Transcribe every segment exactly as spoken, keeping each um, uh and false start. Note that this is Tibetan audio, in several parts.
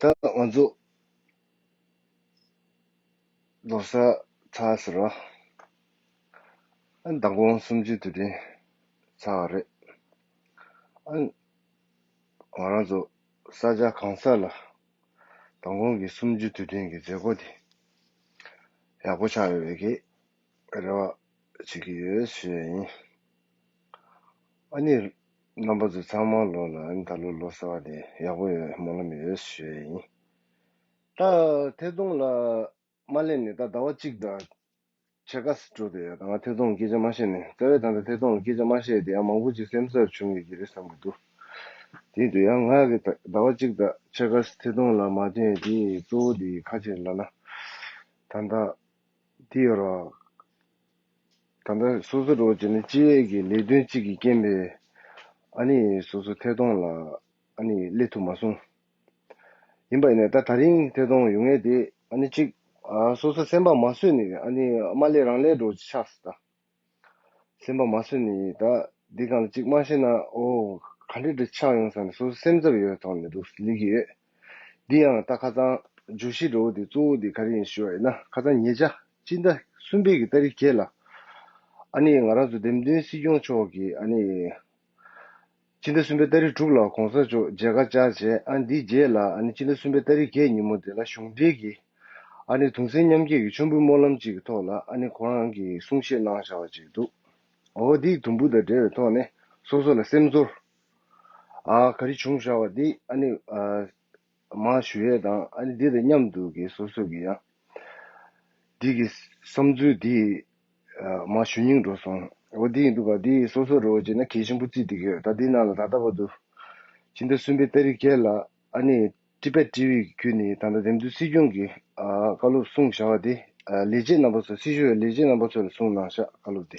ད་ང་ཚོ་ལོ་གསར་ཚར་ཟེར་རོ། ཨ་མདང་དགོང་གསུམ་བཅུའི་དུས་དྲན་ཚར་བ་རེད། ཨ་ང་རང་ཚོ་ས་ཆ་གང་ས་ལ་མདང་དགོང་གི་གསུམ་བཅུའི་དུས་དྲན་གྱི་མཛད་སྒོ་དེ་ཡག་པོ་ཆགས་ཡོད་པའི་གི་རེ་བ་བྱེད་ཀྱི་ཡོད་ཞུ་ཡ་ཡིན། ཨ་ནི་རྣམ་པ་ཚོ་ཚང་མ་ལོ་ལ་ཨ་ནི་ད་ལོ་ལོ་གསར་བ་དེ་ཡག་པོ་ཡོད་སྨོན་ལམ་ཡོད་ཞུ་ཡ་ཡིན། ད་ཐད་གཏོང་ལ་མ་སླེབས་ནས་ད་ཟླ་བ་གཅིག་དང་ཕྱེད་ཀ་ཙམ་འགྲོ་བསྡད་ཡོད། ད་ང་ཐད་གཏོང་སྐད་ཆ་མ་བཤད་ནས་རྩ་བའི་ད་ལྟ་ཐད་གཏོང་ལ་སྐད་ཆ་མ་བཤད་དེ་ཡང་མང་པོ་ཅིག་སེམས་འཚབ་བྱུང་ཡོད་ཀྱི་རེད་བསམ་གྱི་འདུག་དེ་ཡིན་དུས་ཡང་ང་གི་ད་ཟླ་བ་གཅིག་དང་ཕྱེད་ཀ་ཐད་གཏོང་ལ་མ་བསྟན་དེ་གཙོ་བོ་དེ་ཁ་ཆེ་ལ་ན་ད་ལྟ་དེ་ཡོད་ར། ད་ལྟ་སོ་སོ་འགྲོ་བྱས་ནས་སྤྱི་བའི་གི་ལས་དོན་གཅིག་གི་རྐྱེན་པས་ཨ་ནི་སོ་སོ་ཐད་གཏོང་ལ་ཨ་ནི་སླེབས་ཐུབ་མ་སོང་། ཡིན་པ་ཡིན་ནའི་ད་ད་རིང་ཐད་གཏོང་ཡོང་མཁན་དེ་ཨ་ནི་གཅིག་ཨ་སོ་སོ་སེམས་པ་མ་བཟོད་ནས་ཨ་ནི་མ་སླེབས་རང་སླེབས་འགྲོ་ཆགས་སོང་ད། སེམས་པ་མ་བཟོད་ནས་ད་འདི་སྒང་ལ་གཅིག་མ་ཤེས་ན་ཨོ་ག་འདྲ་འདྲ་ཆགས་ཡོང་ས་ནས་སོ་སོ་སེམས་འཚབ་ཡོད་ཐོག་ནས་འདུག་སླེབས་ཀྱི་ཡོད། འདི་ཡང་ད་ཁ་སང་བརྗོད་གཞི་འགྲོ་བོ་དེ་གཙོ་བོ་དེ་ག་རེ་ཡིན་ཞུ་བ་ཡིན་ན་ཁ་སང་ཉེ་ཆར་སྤྱི་ཟླ་གསུམ་པའི་གི་ཏ་རིག་བརྒྱད་ལ་ཨ་ནི་ང་རང་ཚོ་འདེམས་ཐོན་སྲིད་སྐྱོང་མཆོག་གིས་ཨ་ནི་སྤྱི་ཟླ་གསུམ་པའི་ཏ་རིག་དྲུག་ལ་གོང་ས་མཆོག་མཇལ་ཁ་བཅར་བྱས་ཨ་ནི་འདིའི་རྗེས་ལ་ཨ་ནི་སྤྱི་ཟླ་གསུམ་པའི་ཏ་རིག་བརྒྱད་ཉིན་མོ་དེ་ལ་གཞུང་འབྲེལ་གྱི་ཨ་ནི་གདུང་སེམས་མཉམ་སྐྱེད་ཀྱི་མཆོད་འབུལ་སྨོན་ལམ་ཅིག་གི་ཐོག་ལ་ཨ་ནི་ཁོ་རང་གིས་གསུང་བཤད་གནང་བཞག་པ་ཅིག་འདུག་འོ་དེའི་དུམ་བུ་དང་འབྲེལ་བའི་ཐོག་ནས་སོ་སོ་ལ་སེམས་ཚོར་ཨ་ག་རེ་བྱུང་བཞག་པ་འདི་ཨ་ནི་ཨ་མར་ཞུ་ཡས་དང་ཨ་ནི་འདི་དང་མཉམ་དུ་གི་སོ་སོ་གི་ཡང་འདི་གི་བསམ་ཚུལ་འདི་ཨ་མར་ཞུ་སྙིང་འདོད་སོང་། འོ་འདི་ཡིན་འདུག་ག་འདི་སོ་སོ་རེ་བ་བྱས་ན་གལ་ཆེན་པོ་བརྩིས་བསྡད་ཀྱི་ཡོད། ད་འདི་ནང་ལ་ད་ལྟ་བར་དུ་ཕྱི་ཟླ་གསུམ་པའི་ཏ་རིག་བརྒྱད་ལ་ཨ་ནི་ཊི་བེཊ་ཊི་ཝི་གི་བརྒྱུད་ནས་ད་ལྟ་འདེམས་ཐོན་སྲིད་སྐྱོང་གི་ཨ་བཀའ་སློབ་གསུངས་བཞག་པ་དེ་ཨ་ལས་བྱེད་རྣམ་པ་ཚོ་སྲི་ཞུ་བའི་ལས་བྱེད་རྣམ་པ་ཚོ་ལ་གསུངས་གནང་བཞག་བཀའ་སློབ་དེ་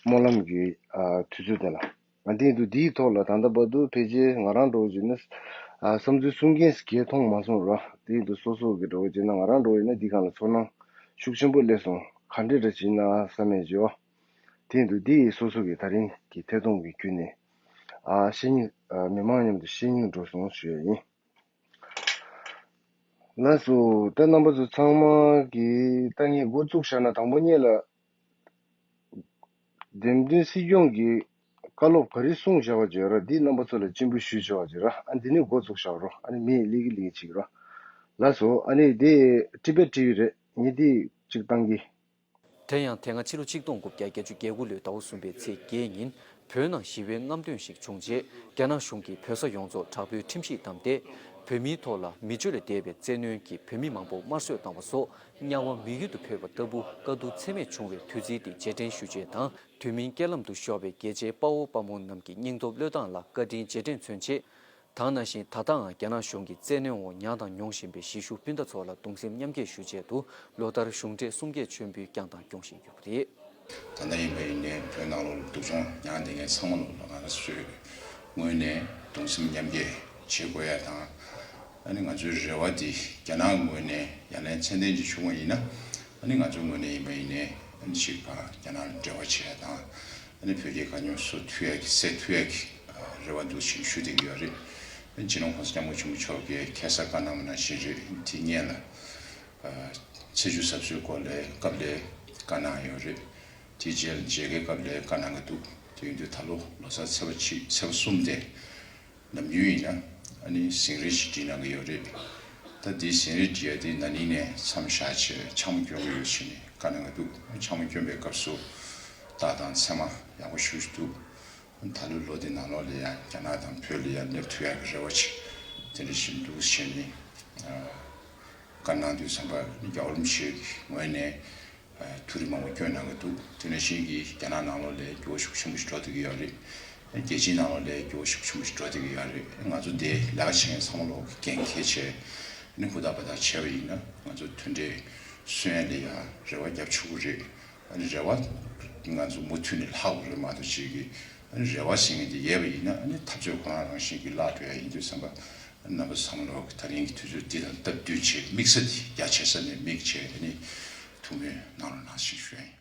སྨོན་ལམ་གྱི་ཨ་དུས་ཚོད་དེ་ལ་ང་དེ་ཡིན་དུས་དེའི་ཐོག་ལ་ད་ལྟ་བར་དུ་ཕལ་ཆེར་ང་རང་འགྲོ་བ་བྱས་ན་ཨ་བསམ་ཚུལ་གསུང་མཁན་སྒེར་མཐོང་མ་སོང་ར། དེ་ཡིན་དུས་སོ་སོ་གི་འགྲོ་བ་བྱས་ན་ང་རང་འགྲོ་བ་ཡིན་ན་འདི་སྒང་ལ་ཚོར་སྣང་ཤུགས་ཆེན་པོ་སླེབས་སོང་། ག་འདྲ་འདྲ་བྱས་ན་བསམ་མེད་བྱས་བ། དེ་ཡིན་དུས་དེ་ཡིས་སོ་སོ་གི་ད་རིང་གི་ཐད་གཏོང་གི་བརྒྱུད་ནས་ཨ་བཤེས་གཉེན་ཨ་མི་མང་མཉམ་དུ་བཤེས་གཉེན་འགྲོ་སོང་ཞུ་ཡ་ཡིན། ལགས་སོ། ད་རྣམ་པ་ཚོ་ཚང་མ་གིས་ད་ངས་འགོ་བཙུགས་བཞག་ན་དང་པོ་ཉིད་ལ་འདེམས་ཐོན་སྲིད་སྐྱོང་གི་བཀའ་སློབ་ག་རེ་གསུངས་བཞག་པ་བརྗོད་ར། འདི་རྣམ་པ་ཚོ་ལ་སྤྱན་འབུལ་ཞུས་བྱས་པ་བརྗོད་ར། ཨ་འདི་ནས་འགོ་བཙུགས་བཞག་རོགས། ཨ་ནི་མི་ལི་གི་ལི་གི་ཅིག་ར། ལགས་སོ། ཨ་ནི་དེ་ཊི་བེཊ་ཊི་ཝི་རེད། ངས་དེ་ཅིག་བཏང་གི། དེ་ཡང་དེ་སྔ་ཕྱི་ལོ་ཆིག་སྟོང་དགུ་བརྒྱ་བརྒྱད་ཅུ་གྱ་དགུ་ལོའི་ཟླ་བ་གསུམ་པའི་ཚེས་བརྒྱད་ཉིན་བོད་ནང་ཞི་བའི་རྔམ་སྟོན་ཞིག་བྱུང་རྗེས་རྒྱ་ནག་གཞུང་གིས་བོད་ས་ཡོངས་རྫོགས་དྲག་པོའི་ཁྲིམས་གཞི་བསྡམས་ཏེ། བོད་མིའི་ཐོག་ལ་མི་སྤྱོད་ལས་འདས་པའི་བཙན་གནོན་གྱིས་བོད་མི་མང་པོ་དམར་གསོད་བཏང་བ་སོགས་དམྱལ་བ་མི་ཡུལ་དུ་འཕོས་པ་ལྟ་བུ་དཀའ་སྡུག་ཚད་མེད་བྱུང་བའི་དུས་ཚིགས་འདི་རྗེས་དྲན་ཞུ་ཆེད་དང་། དུས་མིན་རྐྱེན་ལམ་དུ་ཤོར་བའི་རྒྱལ་གཅེས་དཔའ་བོ་དཔའ་མོ་རྣམས་ཀྱི་སྙིང་སྟོབས་བློས་བཏང་ལ་བཀའ་དྲིན་རྗེས་དྲན་མཚོན་ཆེད། དེ་ནང་བཞིན་ད་ལྟའང་རྒྱ་ནག་གཞུང་གི་བཙན་གནོན་འོག་མྱངས་དང་མྱོང་བཞིན་པའི་གཞིས་བཞུགས་སྤུན་ཟླ་ཚོ་ལ་གདུང་སེམས་མཉམ་སྐྱེད་ཞུ་ཆེད་དུ་ལོ་ལྟར་གཞུང་འབྲེལ་གསུང་སྐད་མཆོད་འབུལ་བསྐྱངས་དང་སྐྱོང་བཞིན་ཡོད་པ་རེད། ད་ལྟ་ཡིན་པ་ཡིན་ནའི་བོད་ནང་ལོགས་ལ་སྡུག་སྦྱོང་མྱངས་བསྡད་མཁན་ཚང་མ་ལོགས་ལ་ང་རང་ཚོའི་ངོས་ནས་གདུང་སེམས་མཉམ་སྐྱེད་བྱེད་དགོས་ཡ་དང་། ཨ་ནི་ང་ཚོའི་རེ་བ་འདི་རྒྱ་ནག་ངོས་ནས་ཡ་ལན་ཚད་ལྡན་ཅིག་བྱུང་བ་ཡིན་ན། ཨ་ནི་ང་ཚོའི་ངོས་ནས་ཡིན་པ་ཡིན་ནའི་ཨ་ནི་ཅིག་ཕར་རྒྱ་ནག་ལ་འབྲེལ་བ་བྱེད་ཡ་དང་། ཨ་ནི་བོད་རྒྱའི་དཀའ་རྙོག་སེལ་ཐུབ་ཡ་གི་སེལ་ཐུབ་ཡ་གི་རེ་བ་འདུག་ཅེས་ཞུ་བསྡད་ཀྱི་ཡོད་རེད། སྤྱི་ནོར་༸གོང་ས་༸སྐྱབས་མགོན་ཆེན་པོ་མཆོག་གིས་ཁ་སང་བཀའ་གནང་བ་ནང་བཞིན་རེད། དེ་སྔོན་ལ་ཚེས་བཅུ་གཟབ་གསོལ་སྐོར་ལ་སྐབས་ལ་བཀའ་གནང་ཡོད་རེད། དེ་རྗེས་ལ་མཇལ་ཁའི་སྐབས་ལ་བཀའ་གནང་གི་འདུག་དེ་ཡིན་དུས་ད་ལོ་ལོ་གསར་ཚེས་པ་གཅིག་ཚེས་པ་གསུམ་དེ་ནམ་རྒྱུན་ཡིན་ན་ཨ་ནི་ཟིང་རིས་ཤིག་བསྒྲིགས་གནང་གི་ཡོད་རེད། ད་འདི་ཟིང་རིས་བསྒྲིགས་ཡ་དེ་ན་ནིང་ནས་མཚམས་བཞག་བྱས་འཆར་ལམ་སྐྱོན་གྱི་ཡོད་ཟེར་ནས་བཀའ་གནང་གི་འདུག་འཆར་ལམ་སྐྱོན་པའི་སྐབས་སུ་རྟགས་དང་མཚན་མ་ཡག་པོ་ཞེ་པོ་ཅིག་འདུག་ད་ལོའི་ལོ་འདི་ནང་ལོགས་ལ་ཡང་རྒྱ་ནག་དང་བོད་ལ་ཡང་སླེབས་ཐུབ་ཡག་གི་རེ་བ་ཅིག་དེ་འདྲ་ཞིག་འདུག་ཟེར་ནས་བཀའ་གནང་དུས་ཙམ་པ་རྒྱལ་བ་རིན་པོ་ཆེ་གི་ངོས་ནས་ཐུགས་རེ་མང་པོ་བསྐྱོན་གནང་གི་འདུག་དེ་ནང་བཞིན་གྱི་རྒྱ་ནག་ནང་ལོགས་ལ་འགྱུར་བ་ཤུགས་ཆེན་པོ་ཞིག་འགྲོ་བསྡད་ཀྱི་ཡོད་རེད། རྒྱལ་སྤྱིའི་ནང་ལོགས་ལ་འགྱུར་བ་ཤུགས་ཆེན་པོ་ཞིག་འགྲོ་བསྡད་ཀྱི་ཡོད་རེད། ང་ཚོ་འདི་ལས་ཀ་བྱེད་མཁན་ཚང་མ་ལོག་གི་འགན་འཁྱེར་བྱས་ནས་ཧུར་ཐག་འབད་ཐག་བྱས་པ་ཡིན་ན་ང་ཚོ་མཐུན་འབྲེལ་སྲོལ་ཡན་ལ་ཡང་རེ་བ་རྒྱབ་ཆོག་གི་རེད། ཨ་ནི་རེ་བ་ང་ཚོ་མུ་མཐུད་ནས་ལྷག་དགོས་རེད་མ་གཏོགས་ཅིག་གིས་ཨ་ནི་རེ་བ་ཟེར་མཁན་དེ་ཡོད་པ་ཡིན་ན་ཨ་ནི་ཐབས་ཚུལ་ཁོ་རང་རང་བཞིན་གྱིས་བརླག་འགྲོ་ཡ་ཡིན་དུས་ཙམ་པ། རྣམ་པ་ཚང་མ་ལོག་གི་ད་རིང་གི་དུས་ཚོད་འདི་དང་སྟབས་བསྟུན་བྱས་དམིགས་ས་འདི་རྒྱ་ཆེ་ས་ནས་དམིགས་བྱས་ཨ་ནི་ཐུགས་སྨོན་གནང་རོགས་གནང་ཞེས་ཞུ་ཡ་ཡིན།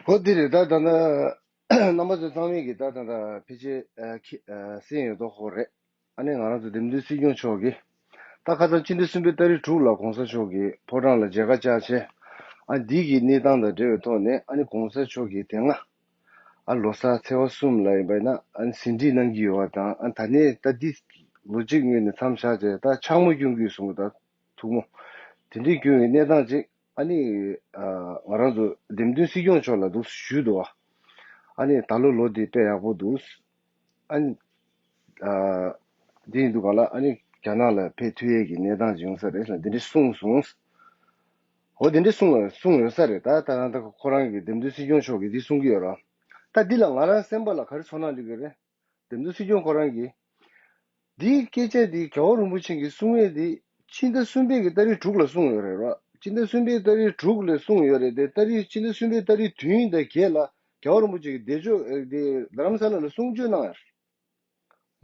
ཧོ་འདི་རེད། ད་ད་ལྟ་རྣམ་པ་ཚོ་ཚང་མས་ཀྱི་ད་ད་ད་ཕལ་ཆེར་ཨ་ཁྱི་ཨ་གསན་ཡོད་མདོག་ཁོ་རེད། ཨ་ནི་ང་རང་ཚོ་འདེམས་ཐོན་སྲིད་སྐྱོང་མཆོག་གིས་ད་ཁ་སང་སྤྱི་ཟླ་གསུམ་པའི་ཏ་རིག་དྲུག་ལ་གོང་ས་མཆོག་གི་ཕོ་བྲང་ལ་མཇལ་ཁ་བཅར་བྱས། ཨ་འདི་གི་གནས་སྟངས་དང་འབྲེལ་བའི་ཐོག་ནས་ཨ་ནི་གོང་ས་མཆོག་གིས་དེ་སྔ་ཨ་ལོ་གསར་ཚེས་པ་གསུམ་ལ་ཡིན་པ་ཡིན་ན་ཨ་ནི་ཟིན་བྲིས་གནང་གི་ཡོད་པ་དང་། ཨ་ད་ནས་ད་འདི་ལོ་གཅིག་སྔོན་ནས་མཚམས་བཞག་བྱས་ད་འཕྱག་མོ་སྐྱོན་གྱི་གསུང་གི་ད་ཐུགས་མོ་དེ་འདྲའི་སྐྱོན་གྱི་གནས་སྟངས་ཅིག་ཨ་ནི་ཨ་ང་རང་ཚོ་འདེམས་ཐོན་སྲིད་སྐྱོང་མཆོག་ལ་འདུག་ཞུས་འདུག་ཨ་ནི་ད་ལོ་ལོ་འདི་དཔེ་ཡག་པོ་འདུག་ཨ་ནི་ཨ་འདི་ཡིན་དུས་གང་ལ་ཨ་ནི་རྒྱ་ནག་ལ་ཕེབས་ཐུབ་ཡས་ཀྱི་གནས་སྟངས་ཅིག་ཡོང་ས་རེད་ལ་འདི་འདྲ་གསུངས་སོང་། འོ་འདི་འདྲ་གསུངས་གསུངས་ཡོད་ས་རེད། ད་ད་ད་ཁོ་རང་གི་འདེམས་ཐོན་སྲིད་སྐྱོང་མཆོག་གིས་འདི་གསུང་གི་ཡོད་ར། ད་འདི་ལ་ང་རང་སེམས་པ་ལ་ག་རེ་ཚོར་སྣང་འདུག་གི་རེད། འདེམས་ཐོན་སྲིད་སྐྱོང་ཁོ་རང་གིས། འདིའི་སྐད་ཆ་འདི་རྒྱལ་བ་རིན་པོ་ཆེ་གིས་གསུང་ཡས་འདི་ཕྱི་ཟླ་གསུམ་པའི་གི་ཏ་རིག་དྲུག་ལ་གསུངས་ཡོད་རེད་ར། ཕྱི་ཟླ་གསུམ་པའི་ཏ་རིག་དྲུག་ལ་གསུངས་ཡོད་རེད་དེ། ཏ་རིག་ཕྱི་ཟླ་གསུམ་པའི་ཏ་རིག་བདུན་དང་བརྒྱད་ལ་རྒྱལ་བ་རིན་པོ་ཆེ་གིས་བདེ་མཆོག་ཨེ་དེ་རྡ་རམ་ས་ལ་ལ་གསུང་ཆོས་གནང་ཡོད་རེད།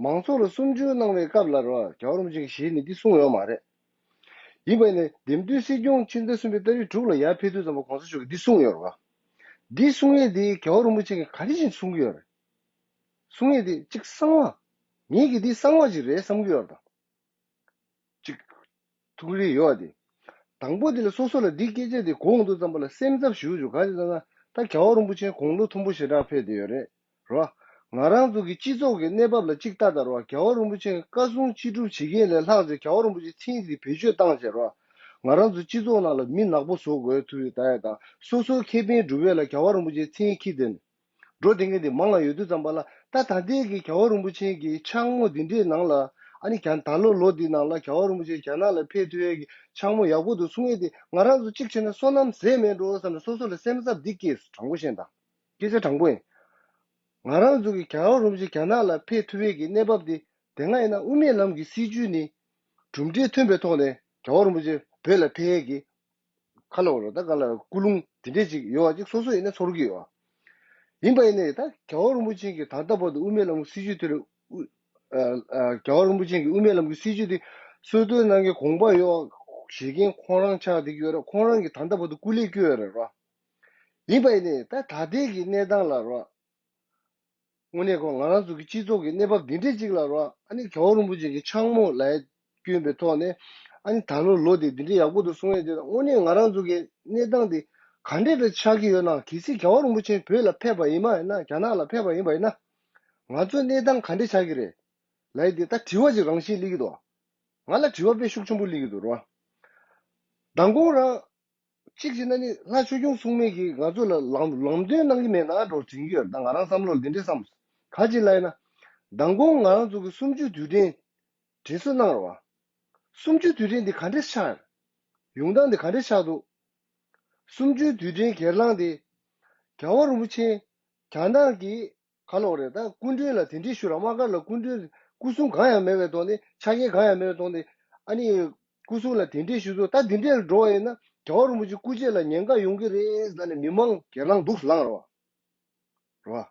མང་ཚོགས་ལ་གསུང་ཆོས་གནང་བའི་སྐབས་ལ་ར་རྒྱལ་བ་རིན་པོ་ཆེ་གི་ཞལ་ནས་འདི་གསུངས་ཡོད་མ་རེད། ཡིན་པ་ཡིན་ནའི་འདེམས་ཐོན་སྲིད་སྐྱོང་ཕྱི་ཟླ་གསུམ་པའི་ཏ་རིག་དྲུག་ལ་ཡར་ཕེབས་དུས་ཙམ་པ་གོང་ས་མཆོག་གིས་འདི་གསུངས་ཡོད་རེད་བ། འདི་གསུང་ཡས་འདི་རྒྱལ་བ་རིན་པོ་ཆེ་གིས་ག་རེ་བཞིན་གསུང་གི་ཡོད་རེད། གསུང་ཡས་འདི་གཅིག་གསང་བ། ངེད་ཀྱིས་འདི་གསང་བ་ཅིག་རེད་བསམ་གི་ཡོད་རེད་ད། གཅིག་ཐུགས་རེ་ཡོད་དེ། དང་པོ་དེ་ལ་སོ་སོ་ལ་འདི་སྐད་ཆ་དེ་གོ་འོང་དུས་ཙམ་པ་ལ་སེམས་འཚབ་ཞུ་རྒྱུ་ག་རེ་ཟེར་ན། ད་རྒྱལ་བ་རིན་པོ་ཆེ་དགུང་ལོ་མཐོན་པོ་ཞེ་དྲག་ཕེབས་བསྡད་ཡོད་རེད། རོ། ང་རང་ཚོ་གི་སྤྱི་ཚོགས་ཀྱི་གནས་བབ་ལ་གཅིག་ལྟ་ད་རོ། རྒྱལ་བ་རིན་པོ་ཆེ་བཀའ་གསུང་ཅི་སྒྲུབ་བྱེད་མཁན་ལས་ལྷག་ཅིག་རྒྱལ་བ་རིན་པོ་ཆེ་མཚན་དེ་བེད་སྤྱོད་བཏང་བྱས་རོ། ང་རང་ཚོ་སྤྱི་ཚོགས་ནང་ལ་མི་ནག་པོ་བཟོ་དགོས་ཐུབ་ཡོད་ད་ཡ་དང་། སོ་སོའི་ཁེ་ཕན་སྒྲུབ་ཡས་ལ་རྒྱལ་བ་རིན་པོ་ཆེ་མཚན་ཁྱི་དེ་ནི། འགྲོ་དེ་ངན་དེ་མང་ང་ཡོད་དུས་ཙམ་པ་ལ། ད་ད་ལྟའི་གི་རྒྱལ་བ་རིན་པོ་ཆེ་གི་འཕྱག་མོ་འདི་འདྲའི་ནང་ལ། ཨ་ནི་རྒྱ་ད་ལོ་ལོ་འདི་ནང་ལ་རྒྱལ་བ་རིན་པོ་ཆེ་རྒྱ་ནག་ལ་ཕེབས་ཐུབ་ཡས་ཀྱི་འཕྱག་མོ་ཡག་པོ་འདུག་གསུང་ཡས་དེ་ང་རང་ཚོ་གཅིག་བྱས་ན་བསོད་ནམས་ཟད་མེད་འགྲོ་བསམ་ནས་སོ་སོ་ལ་སེམས་འཚབ་འདི་སྐྱེས་སོང་། དྲང་པོ་བཤད་ན་ད། སྐད་ཆ་དྲང་པོ་ཡིན། ང་རང་ཚོ་གི་རྒྱལ་བ་རིན་པོ་ཆེ་རྒྱ་ནག་ལ་ཕེབས་ཐུབ་ཡས་ཀྱི་གནས་བབ་འདི་དེ་སྔ་ཡིན་ན་དབུ་མའི་ལམ་གྱི་སྲིད་བྱུས་ནི་གྲུབ་འབྲས་ཐོན་པའི་ཐོག་ནས་རྒྱལ་བ་རིན་པོ་ཆེ་བོད་ལ་ཕེབས་ཡས་ཀྱི་ཁ་ལོ་རོ་ད་ག་ལ་ཀུན་སློང་དེ་འདྲས་ཅིག་ཡོད་པ་ཅིག་སོ་སོ་ཡིན་ན་ཚོར་གྱི་ཡོད། ཡིན་པ་ཡིན་ནའི་ད་རྒྱལ་བ་རིན་པོ་ཆེ་གིས་ད་ལྟ་བར་དུ་དབུ་མའི་ལམ་གྱི་སྲིད་བྱུས་དེ་ལ་དབུ་ཨ་ཨ་རྒྱལ་བ་རིན་པོ་ཆེ་གིས་དབུ་མའི་ལམ་གྱི་སྲིད་བྱུས་དེ་སྲོལ་གཏོད་གནང་མཁན་དགོངས་པ་ཡོད་བཞེས་མཁན་ཁོང་རང་ཆགས་བསྡད་ཀྱི་ཡོད་རེད། ཁོང་རང་གིས་ད་ལྟ་བར་དུ་སྐུ་ལས་བསྐྱོན་ཡོད་རེད་རོ། ཡིན་པ་ཡིན་ནའི་ད་ད་ལྟའི་གི་གནས་སྟངས་ལ་རོ། དངོས་གནས་ཁོ་ང་རང་ཚོ་གི་སྤྱི་ཚོགས་ཀྱི་གནས་བབ་འདི་འདྲས་ཅིག་ལ་རོ། ཨ་ནི་རྒྱལ་བ་རིན་པོ་ཆེ་གི་འཕྱག་མོ་ལ་བསྐྱོན་པའི་ཐོག་ནས། ཨ་ནི་ད་ལོ་ལོ་དེ་འདི་འདྲས་ཡག་པོ་འདུག་གསུང་ཡས་དེ་དངོས་གནས་ང་རང་ཚོ་གི་གནས་སྟངས་དེ་ག་འདྲས་རེ་ཆགས་ཀྱི་ཡོད་ན། གལ་སྲིད་རྒྱལ་བ་རིན་པོ་ཆེ་བོད་ལ་ཕེབས་པ་ཡིན་པ་ཡིན་ན། རྒྱ་ནག་ལ་ཕེབས་པ་ཡིན་པ་ཡིན་ན། ང་ཚོའི་གནས་སྟངས་ག་འདྲས་ཆགས་ཀྱི་རེད་ལབ་ཡས་དེ་ད་དྲི་བ་ཅིག་རང་བཞིན་སླེབས་ཀྱི་འདུག་ང་ལ་དྲི་བ་དཔེ་ཤུགས་ཆེན་པོ་སླེབས་ཀྱི་འདུག་རོ། མདང་དགོང་རང་གཅིག་བྱས་ན་ནི་ལྷ་ཆོས་སྐྱོང་སྲུང་མས་ཀྱིས་ང་ཚོ་ལ་ལམ་ལམ་སྟོན་གནང་གི་མེད་ན་འགྲོ་དྲན་གྱི་ཡོད། ད་ང་རང་བསམ་བློ་ལ་འདི་འདྲས་བསམ། ག་ཅི་ལབ་ཡིན་ན། མདང་དགོང་ང་རང་ཚོ་གི་གསུམ་བཅུ་དུས་དྲན་དྲན་གསོ་གནང་རོགས། གསུམ་བཅུ་དུས་དྲན་འདི་ག་འདྲས་ཆགས། ཡོང་སྟངས་འདི་ག་འདྲས་ཆགས་འདུག་གསུམ་བཅུ་དུས་དྲན་སྒེར་ལངས་འདི་རྒྱལ་བ་རིན་པོ་ཆེ་རྒྱ་ནག་གི་ག་ལོག་རེད། ད་སྐུ་མགྲོན་ལ་དེ་འདྲས་ཞུ་ར། དམག་སྒར་ལ་སྐུ་མགྲོན་སྐུ་སྲུང་གང་ཡང་མེད་པའི་ཐོག་ནས། ཆ་རྐྱེན་གང་ཡང་མེད་པའི་ཐོག་ནས། ཨ་ནི་སྐུ་སྲུང་ལ་དེ་འདྲས་ཞུ་ཚུལ། ད་དེ་འདྲས་ལ་འགྲོ་བ་ཡིན་ན་རྒྱལ་བ་རིན་པོ་ཆེ་སྐུ་ཕྱྭ་ལ་ཉེན་ཁ་ཡོང་གི་རེད་ཟེར་ནས་མི་མང་སྒེར་ལངས་འདུག་ལངས་རོགས། རོ།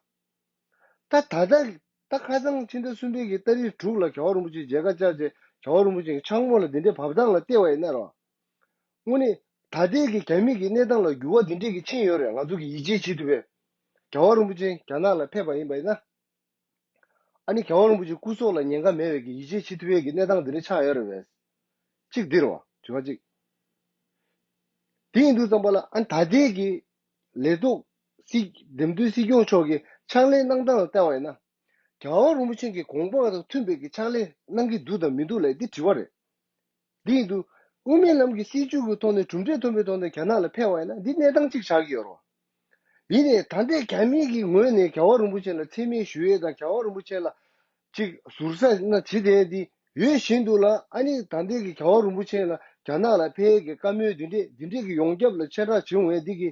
ད་ད་ལྟ་ད་ཁ་སང་ཕྱི་ཟླ་གསུམ་པའི་གི་ཏ་རིག་དྲུག་ལ་རྒྱལ་བ་རིན་པོ་ཆེ་མཇལ་ཁ་བཅར་བྱས། རྒྱལ་བ་རིན་པོ་ཆེ་གི་འཕྱག་མོ་ལ་དེ་འདྲའི་བབས་སྟངས་ལ་བལྟས་པ་ཡིན་ན་རོ། དངོས་གནས་ད་ལྟའི་གི་རྒྱ་མི་གི་གནས་སྟངས་ལ་འགྱུར་བ་འདི་འདྲས་ཀྱི་ཕྱིན་ཡོད་རེད། ང་ཚོ་གི་ཡིད་ཆེས་བྱེད་ཐུབ་པའི་རྒྱལ་བ་རིན་པོ་ཆེ་རྒྱ་ནག་ལ་ཕེབས་པ་ཡིན་པ་ཡིན་ན། ཨ་ནི་རྒྱལ་བ་རིན་པོ་ཆེ་སྐུ་སྲོག་ལ་ཉེན་ཁ་མེད་པའི་གི་ཡིད་ཆེས་བྱེད་ཐུབ་པའི་གི་གནས་སྟངས་འདི་འདྲ་ཆགས་ཡོད་རེད་པས། གཅིག་འདི་རེད་བ། དྲི་བ་གཅིག་དེ་ཡིན་དུས་ཙམ་པ་ལ་ཨ་ནི་ད་ལྟའི་གི་ལས་ཐོག་སྲིད་འདེམས་ཐོན་སྲིད་སྐྱོང་མཆོག་གི་ཕྱག་ལས་གནང་སྟངས་ལ་བལྟས་པ་ཡིན་ན། རྒྱལ་བ་རིན་པོ་ཆེ་གི་དགོངས་པ་དང་མཐུན་པའི་གི་ཕྱག་ལས་གནང་གི་འདུག་དང་མི་འདུག་ལབ་འདི་དྲི་བ་རེད། འདི་ཡིན་དུས་དབུ་མའི་ལམ་གྱི་སྲིད་བྱུས་ཀྱི་ཐོག་ནས་གྲུབ་འབྲས་ཐོན་པའི་ཐོག་ནས་རྒྱ་ནག་ལ་ཕེབས་པ་ཡིན་ན་འདི་གནས་སྟངས་གཅིག་ཆགས་ཀྱི་ཡོད་རེད། ཡིན་ནའི་ད་ལྟའི་རྒྱ་མིའི་གི་ངོས་ནས་རྒྱལ་བ་རིན་པོ་ཆེ་ལ་མཚན་སྨད་ཞུ་ཡས་དང་། རྒྱལ་བ་རིན་པོ་ཆེ་ལ་ཅིག་ཟུར་ཟ་ན་བྱེད་བསྡད་འདི་ཡོད་བཞིན་དུ་ལ། ཨ་ནི་ད་ལྟའི་གི་རྒྱལ་བ་རིན་པོ་ཆེ་ལ་རྒྱ་ནག་ལ་ཕེབས་ཡས་ཀྱི་བཀའ་མོལ་འདི་འདྲས་འདི་འདྲས་ཀྱི་ཡོངས་ཁྱབ་ལ་ཆེ་དྲགས་བྱུང་བས་འདི་གི་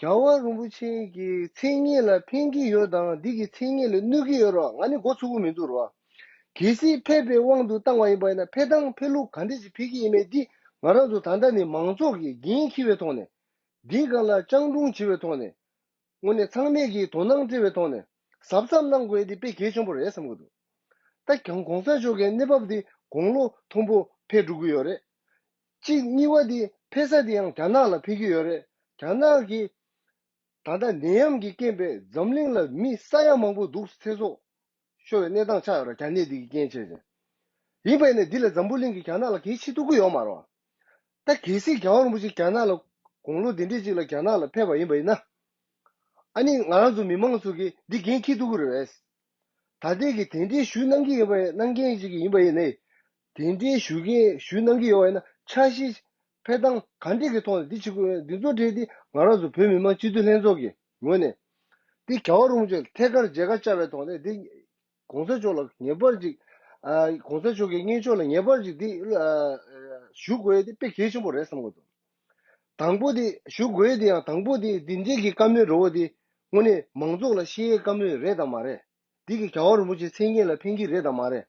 རྒྱལ་བ་རིན་པོ་ཆེ་གི་མཚན་སྙན་ལ་ཕན་གྱི་ཡོད་དང་འདི་གི་མཚན་སྙན་ལ་གནོད་ཀྱི་ཡོད་རོགས། ང་ནི་མགོ་ཚོད་ཀྱི་མི་འདུག་རོགས། གལ་སྲིད་ཕེབས་པའི་དབང་དུ་བཏང་བ་ཡིན་པ་ཡིན་ན་ཕེབས་སྟངས་ཕེབས་ལུགས་ག་འདྲས་ཅིག་ཕེབས་ཀྱི་ཡིན་མེད་འདི་ང་རང་ཚོ་ད་ལྟ་ནས་མང་ཚོགས་ཀྱིས་འགན་འཁྱེར་བའི་ཐོག་ནས། འདིའི་སྒང་ལ་སྤྱང་གྲུང་བྱེད་པའི་ཐོག་ནས། དངོས་གནས་ཚང་མས་ཀྱིས་དོ་སྣང་སྤྲད་པའི་ཐོག་ནས་གཟབ་གཟབ་གནང་དགོས་ཡས་འདི་དཔེ་གལ་ཆེན་པོ་རེད་བསམ་གྱི་འདུག་ད་གང་གོང་ས་མཆོག་གི་གནས་བབ་འདི་དགུང་ལོ་མཐོན་པོ་ཕེབས་འགྲོ་གི་ཡོད་རེད། གཅིག་གཉིས་པ་འདི་ཕེབས་ས་འདི་ཡང་རྒྱ་ནག་ལ་ཕེབས་ཀྱི་ཡོད་རེད། རྒྱ་ནག་གི་ད་ལྟ་ནད་ཡམས་ཀྱི་རྐྱེན་པས་འཛམ་གླིང་ལ་མི་ས་ཡ་མང་པོ་འདུག་ཚེ་སྲོག་ཤོར་བའི་གནས་སྟངས་ཆགས་ཡོད་རེད། རྒྱ་ནད་འདི་གི་རྐྱེན་བྱས་ཏེ། ཡིན་པ་ཡིན་ན་འདི་ལ་འཛམ་བུ་གླིང་གི་རྒྱ་ནག་ལ་གལ་ཆེ་ཐུབ་ཀྱི་ཡོད་མ་རེད་བ། ད་གལ་སྲིད་རྒྱལ་བ་རིན་པོ་ཆེ་རྒྱ་ནག་ལ་དགུང་ལོ་འདི་འདྲས་ཅིག་ལ་རྒྱ་ནག་ལ་ཕེབས་པ་ཡིན་པ་ཡིན་ན། ཨ་ནི་ང་རང་ཚོ་མི་མང་ཚོ་གིས་འདི་འགན་འཁྱེར་ཐུབ་ཀྱི་རེད་བས། ད་ལྟའི་གི་དེ་འདྲའི་ཞུ་གནང་གི་ཡོད་པ་གནང་མཁན་ཅིག་ཡིན་པ་ཡིན་ནའི། དེ་འདྲའི་ཞུ་མཁན་ཞུ་གནང་གི་ཡོད་པ་ཡིན་ན་འཆར་གཞི་འཕེལ་སྟངས་ག་འདྲས་ཀྱི་ཐོག་ནས་འདི་བྱེད་དགོས་འདི་ཚོ་གྲས་འདི་ང་རང་ཚོ་བོད་མི་མང་སྤྱི་འཐུས་ལྷན་ཚོགས་ཀྱི་ངོས་ནས་འདི་རྒྱལ་བ་རིན་པོ་ཆེ་ཐད་ཀར་མཇལ་ཁ་བཅར་བའི་ཐོག་ནས་འདི་༸གོང་ས་མཆོག་ལ་ངེས་པར་ཅིག་ཨ།༸གོང་ས་མཆོག་གི་སྙན་ཞུ་ལ་ངེས་པར་ཅིག་འདི་ཨ། ཞུ་དགོས་འདི་དཔེ་གལ་ཆེན་པོ་རེད་བསམ་གྱི་འདུག་དང་པོ་དེ་ཞུ་དགོས་དེ་ཡང་དང་པོ་དེ་འདི་འདྲའི་གི་བཀའ་མོལ་རེ་བ་དེ་དངོས་གནས་མང་ཚོགས་ལ་བཤད་ཡའི་བཀའ་མོལ་རེད་དམ་མ་རེད། འདི་གི་རྒྱལ་བ་རིན་པོ་ཆེའི་མཚན་སྙན་ལ་ཕན་གྱི་རེད་དམ་མ་རེད།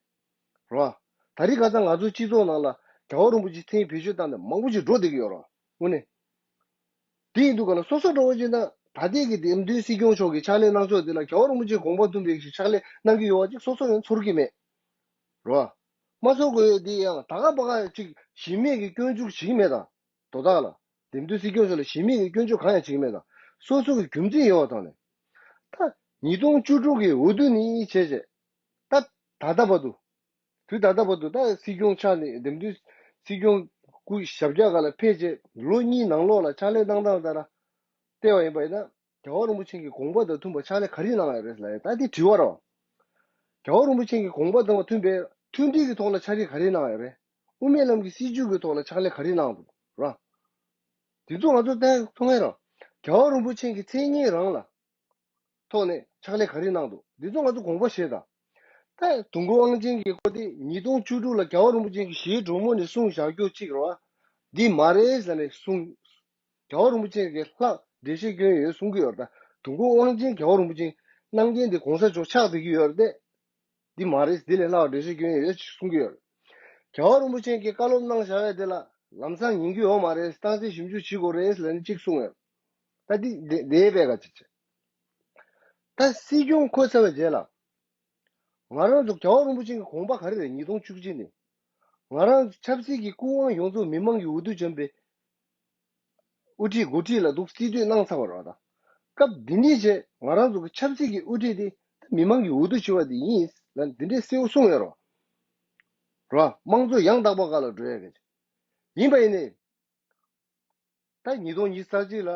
རེད་བ། ད་རེས་ཁ་སང་ང་ཚོ་སྤྱི་ཚོགས་ནང་ལ་རྒྱལ་བ་རིན་པོ་ཆེའི་མཚན་བེད་སྤྱོད་བཏང་ནས་མང་པོ་ཞིག་འགྲོ་བསྡད་ཀྱི་ཡོད་རེད་དངོས་གནས། དེ་ཡིན་དུས་ག་ལ་སོ་སོ་འགྲོ་བ་ཅིག་ན་ད་ལྟའི་གི་འདེམས་ཐོན་སྲིད་སྐྱོང་མཆོག་གི་ཕྱག་ལས་གནང་ཕྱོགས་དེ་ལ་རྒྱལ་བ་རིན་པོ་ཆེའི་དགོངས་པ་མཐུན་པའི་ཕྱག་ལས་གནང་གི་ཡོད་པ་ཅིག་སོ་སོ་ཡང་ཚོར་གྱི་མེད། རེད་བ། མ་ཚོར་དགོས་ཡོད་དེ་ཡང་ད་ག་པ་ག་ཅིག་གཞི་མེད་ཀྱི་སྐྱོན་འཛུགས་བྱེད་ཀྱི་མེད་དང་། དོ་བདག་ལ། འདེམས་ཐོན་སྲིད་སྐྱོང་མཆོག་ལ་གཞི་མེད་ཀྱི་སྐྱོན་བརྗོད་གང་ཡང་བྱེད་ཀྱི་མེད་དང་། སོ་སོ་གི་རྒྱུ་མཚན་ཡོད་པ་དང་ནས། ད་ཉིས་སྟོང་བཅུ་དྲུག་གི་འོས་བསྡུ་ནས་བྱས་རྗེས། ད་ད་ལྟ་བར་དུ། དུས་ད་ལྟ་བར་དུ་ད་སྲིད་སྐྱོང་ཆགས་ནས་འདེམས་ཐོན་སྲིད་སྐྱོང་སྐུ་ཞབས་བཀྱག་སྒང་ལ་ཕེབས་རྗེས་ལོ་གཉིས་ནང་ལོགས་ལ་ཕྱག་ལས་གནང་སྟངས་ལྟར་བལྟས་པ་ཡིན་པ་ཡིན་ན། རྒྱལ་བ་རིན་པོ་ཆེ་གི་དགོངས་པ་དང་མཐུན་པ་ཕྱག་ལས་ག་རེ་གནང་ཡོད་རེད་ལབ་ཡ་ད་འདི་དྲི་བ་རེད་བ། རྒྱལ་བ་རིན་པོ་ཆེ་གི་དགོངས་པ་དང་མཐུན་པའི་མཐུན་སྒྲིལ་གྱི་ཐོག་ལ་ཕྱག་ལས་ག་རེ་གནང་ཡོད་རེད། དབུ་མའི་ལམ་གྱི་སྲིད་བྱུས་ཀྱི་ཐོག་ལ་ཕྱག་ལས་ག་རེ་གནང་འདུག་ར། དེ་ཚོ་ང་ཚོ་ལྟ་མཐོང་ཡ་རེད། རྒྱལ་བ་རིན་པོ་ཆེ་གི་མཚན་སྙན་རང་ལ་ཐོག་ནས་ཕྱག་ལས་ག་རེ་གནང་འདུག་འདི་ཚོ་ང་ཚོ་དགོངས་པ་བཞེས་དང་། ད་དུས་འཁོར་དབང་ཆེན་གྱི་སྐོར་དེ་ཉིས་སྟོང་བཅུ་དྲུག་ལ་རྒྱལ་བ་རིན་པོ་ཆེ་གི་ཞལ་དྲོན་མོ་ནས་གསུངས་བཞག་རྒྱུ་གཅིག་རེད་བ། འདི་མ་རེད་ཟེར་ནས་གསུངས། རྒྱལ་བ་རིན་པོ་ཆེ་གིས་ལྷག་འགྲེལ་བཤད་སྐྱོན་ཡོད་གསུང་གི་ཡོད་རེད་ད། དུས་འཁོར་དབང་ཆེན་རྒྱལ་བ་རིན་པོ་ཆེ་གནང་མཁན་དེ་གོང་ས་མཆོག་ཆགས་བསྡད་ཀྱི་ཡོད་རེད་དེ། འདི་མ་རེད་འདི་ལས་ལྷག་འགྲེལ་བཤད་སྐྱོན་ཡོད་ཅེས་གསུང་གི་ཡོད་རེད། རྒྱལ་བ་རིན་པོ་ཆེ་གིས་བཀའ་སློབ་གནང་བཞག་ཡ་དེ་ལ་ལམ་སང་ཉན་གྱི་ཡོད་མ་རེད་གཏིང་ཟབ་ཞིབ་འཇུག་བྱེད་དགོས་རེད་ལབ་ནས་གཅིག་གསུངས་ཡོད། ད་འདི་འདི་འདི་པས་ག་ཅིག་བྱེད། ད་སྲིད་སྐྱོང་འཁོད་ཚར་བའི་རྗེས་ལ། ང་རང་ཚོ་རྒྱལ་བ་རིན་པོ་ཆེ་གི་དགོངས་པ་ག་རེ་རེད་ཉིས་སྟོང་བཅུ་གཅིག་ནས། ང་རང་ཆབ་སྲིད་ཀྱི་སྐུ་དབང་ཡོངས་རྫོགས་མི་མང་གི་འོས་བསྡུ་བྱོན་པའི་དབུ་ཁྲིད་འགོ་ཁྲིད་ལ་འདུག་རྩིས་སྤྲོད་གནང་ཚར་བ་རེད་བ་ད། སྐབས་འདི་འདྲའི་རྗེས་ང་རང་ཚོ་གི་ཆབ་སྲིད་ཀྱི་དབུ་ཁྲིད་དེ་ད་མི་མང་གི་འོས་བསྡུ་བྱས་པ་དེ་ཡིན་ལ་འདི་འདྲའི་གསལ་པོ་གསུངས་ཡོད་རེད་བ། རེད་བ། དམངས་གཙོ་ཡང་དག་པ་སྒང་ལ་འགྲོ་ཡ་གི་ཡིན་པ་ཡིན་ནའི། ད་ཉིས་སྟོང་ཉི་ཤུ་རྩ་གཅིག་ལ་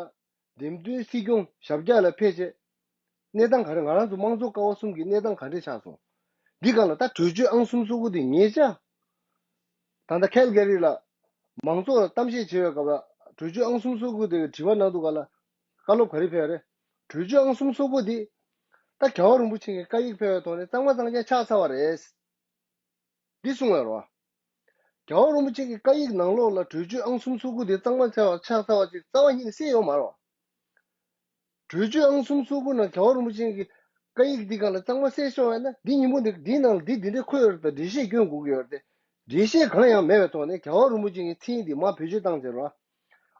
འདེམས་ཐོན་སྲིད་སྐྱོང་ཞབས་བཀྱག་ལ་ཕེབས་རྗེས། གནས་སྟངས་ག་རེ་ང་རང་ཚོ་དམངས་གཙོ་ཀ་བ་གསུམ་གྱི་གནས་སྟངས་ག་འདྲས་ཆགས་སོང་། འདི་སྒང་ལ་ད་གྲོས་ཆོད་ཨང་གསུམ་སོ་དགུ་དེ་ཉེ་ཆར། ད་ལྟ་ཁེལ་གྷ་རི་ལ་མང་ཚོགས་ལ་གཏམ་བཤད་བྱེད་པའི་སྐབས་ལ་གྲོས་ཆོད་ཨང་གསུམ་སོ་དགུ་དེ་དྲི་བ་གནང་དུས་སྒང་ལ་བཀའ་སློབ་ག་རེ་ཕེབས་རེད། གྲོས་ཆོད་ཨང་གསུམ་སོ་དགུ་དེ་ད་རྒྱལ་བ་རིན་པོ་ཆེ་གི་བཀའ་ཡིག་ཕེབས་པའི་ཐོག་ནས་གཙང་མ་གཙང་རྐྱང་ཆགས་ཚར་བ་རེད། འདི་གསུངས་ཡོད་རེད་བ། རྒྱལ་བ་རིན་པོ་ཆེ་གི་བཀའ་ཡིག་ནང་ལོགས་ལ་གྲོས་ཆོད་ཨང་གསུམ་སོ་དགུ་དེ་གཙང་མ་ཆགས་ཆགས་ཚར་བ་ཅིག་རྩ་བ་ཉིད་ནས་གསལ་ཡོད་མ་རེད་བ། གྲོས་ཆོད་ཨང་གསུམ་སོ་དགུ་ནང་རྒྱལ་བ་རིན་པོ་ཆེ་གི་བཀའ་ཡིག་འདི་སྒང་ལ་གཙང་མ་གསལ་ཤོར་བ་ཡིན་ན་འདི་ཉིན་མོ་འདི་འདིའི་ནང་ལ་འདི་འདི་འདྲའི་འཁོད་ཡོད་རེད་དང་འགྲེལ་བཤད་སྐྱོན་དགོས་ཀྱི་ཡོད་རེད་དེ། འགྲེལ་བཤད་གང་ཡང་མེད་པའི་ཐོག་ནས་རྒྱལ་བ་རིན་པོ་ཆེ་གི་མཚན་འདི་མར་བེད་སྤྱོད་བཏང་ཟེར་བ།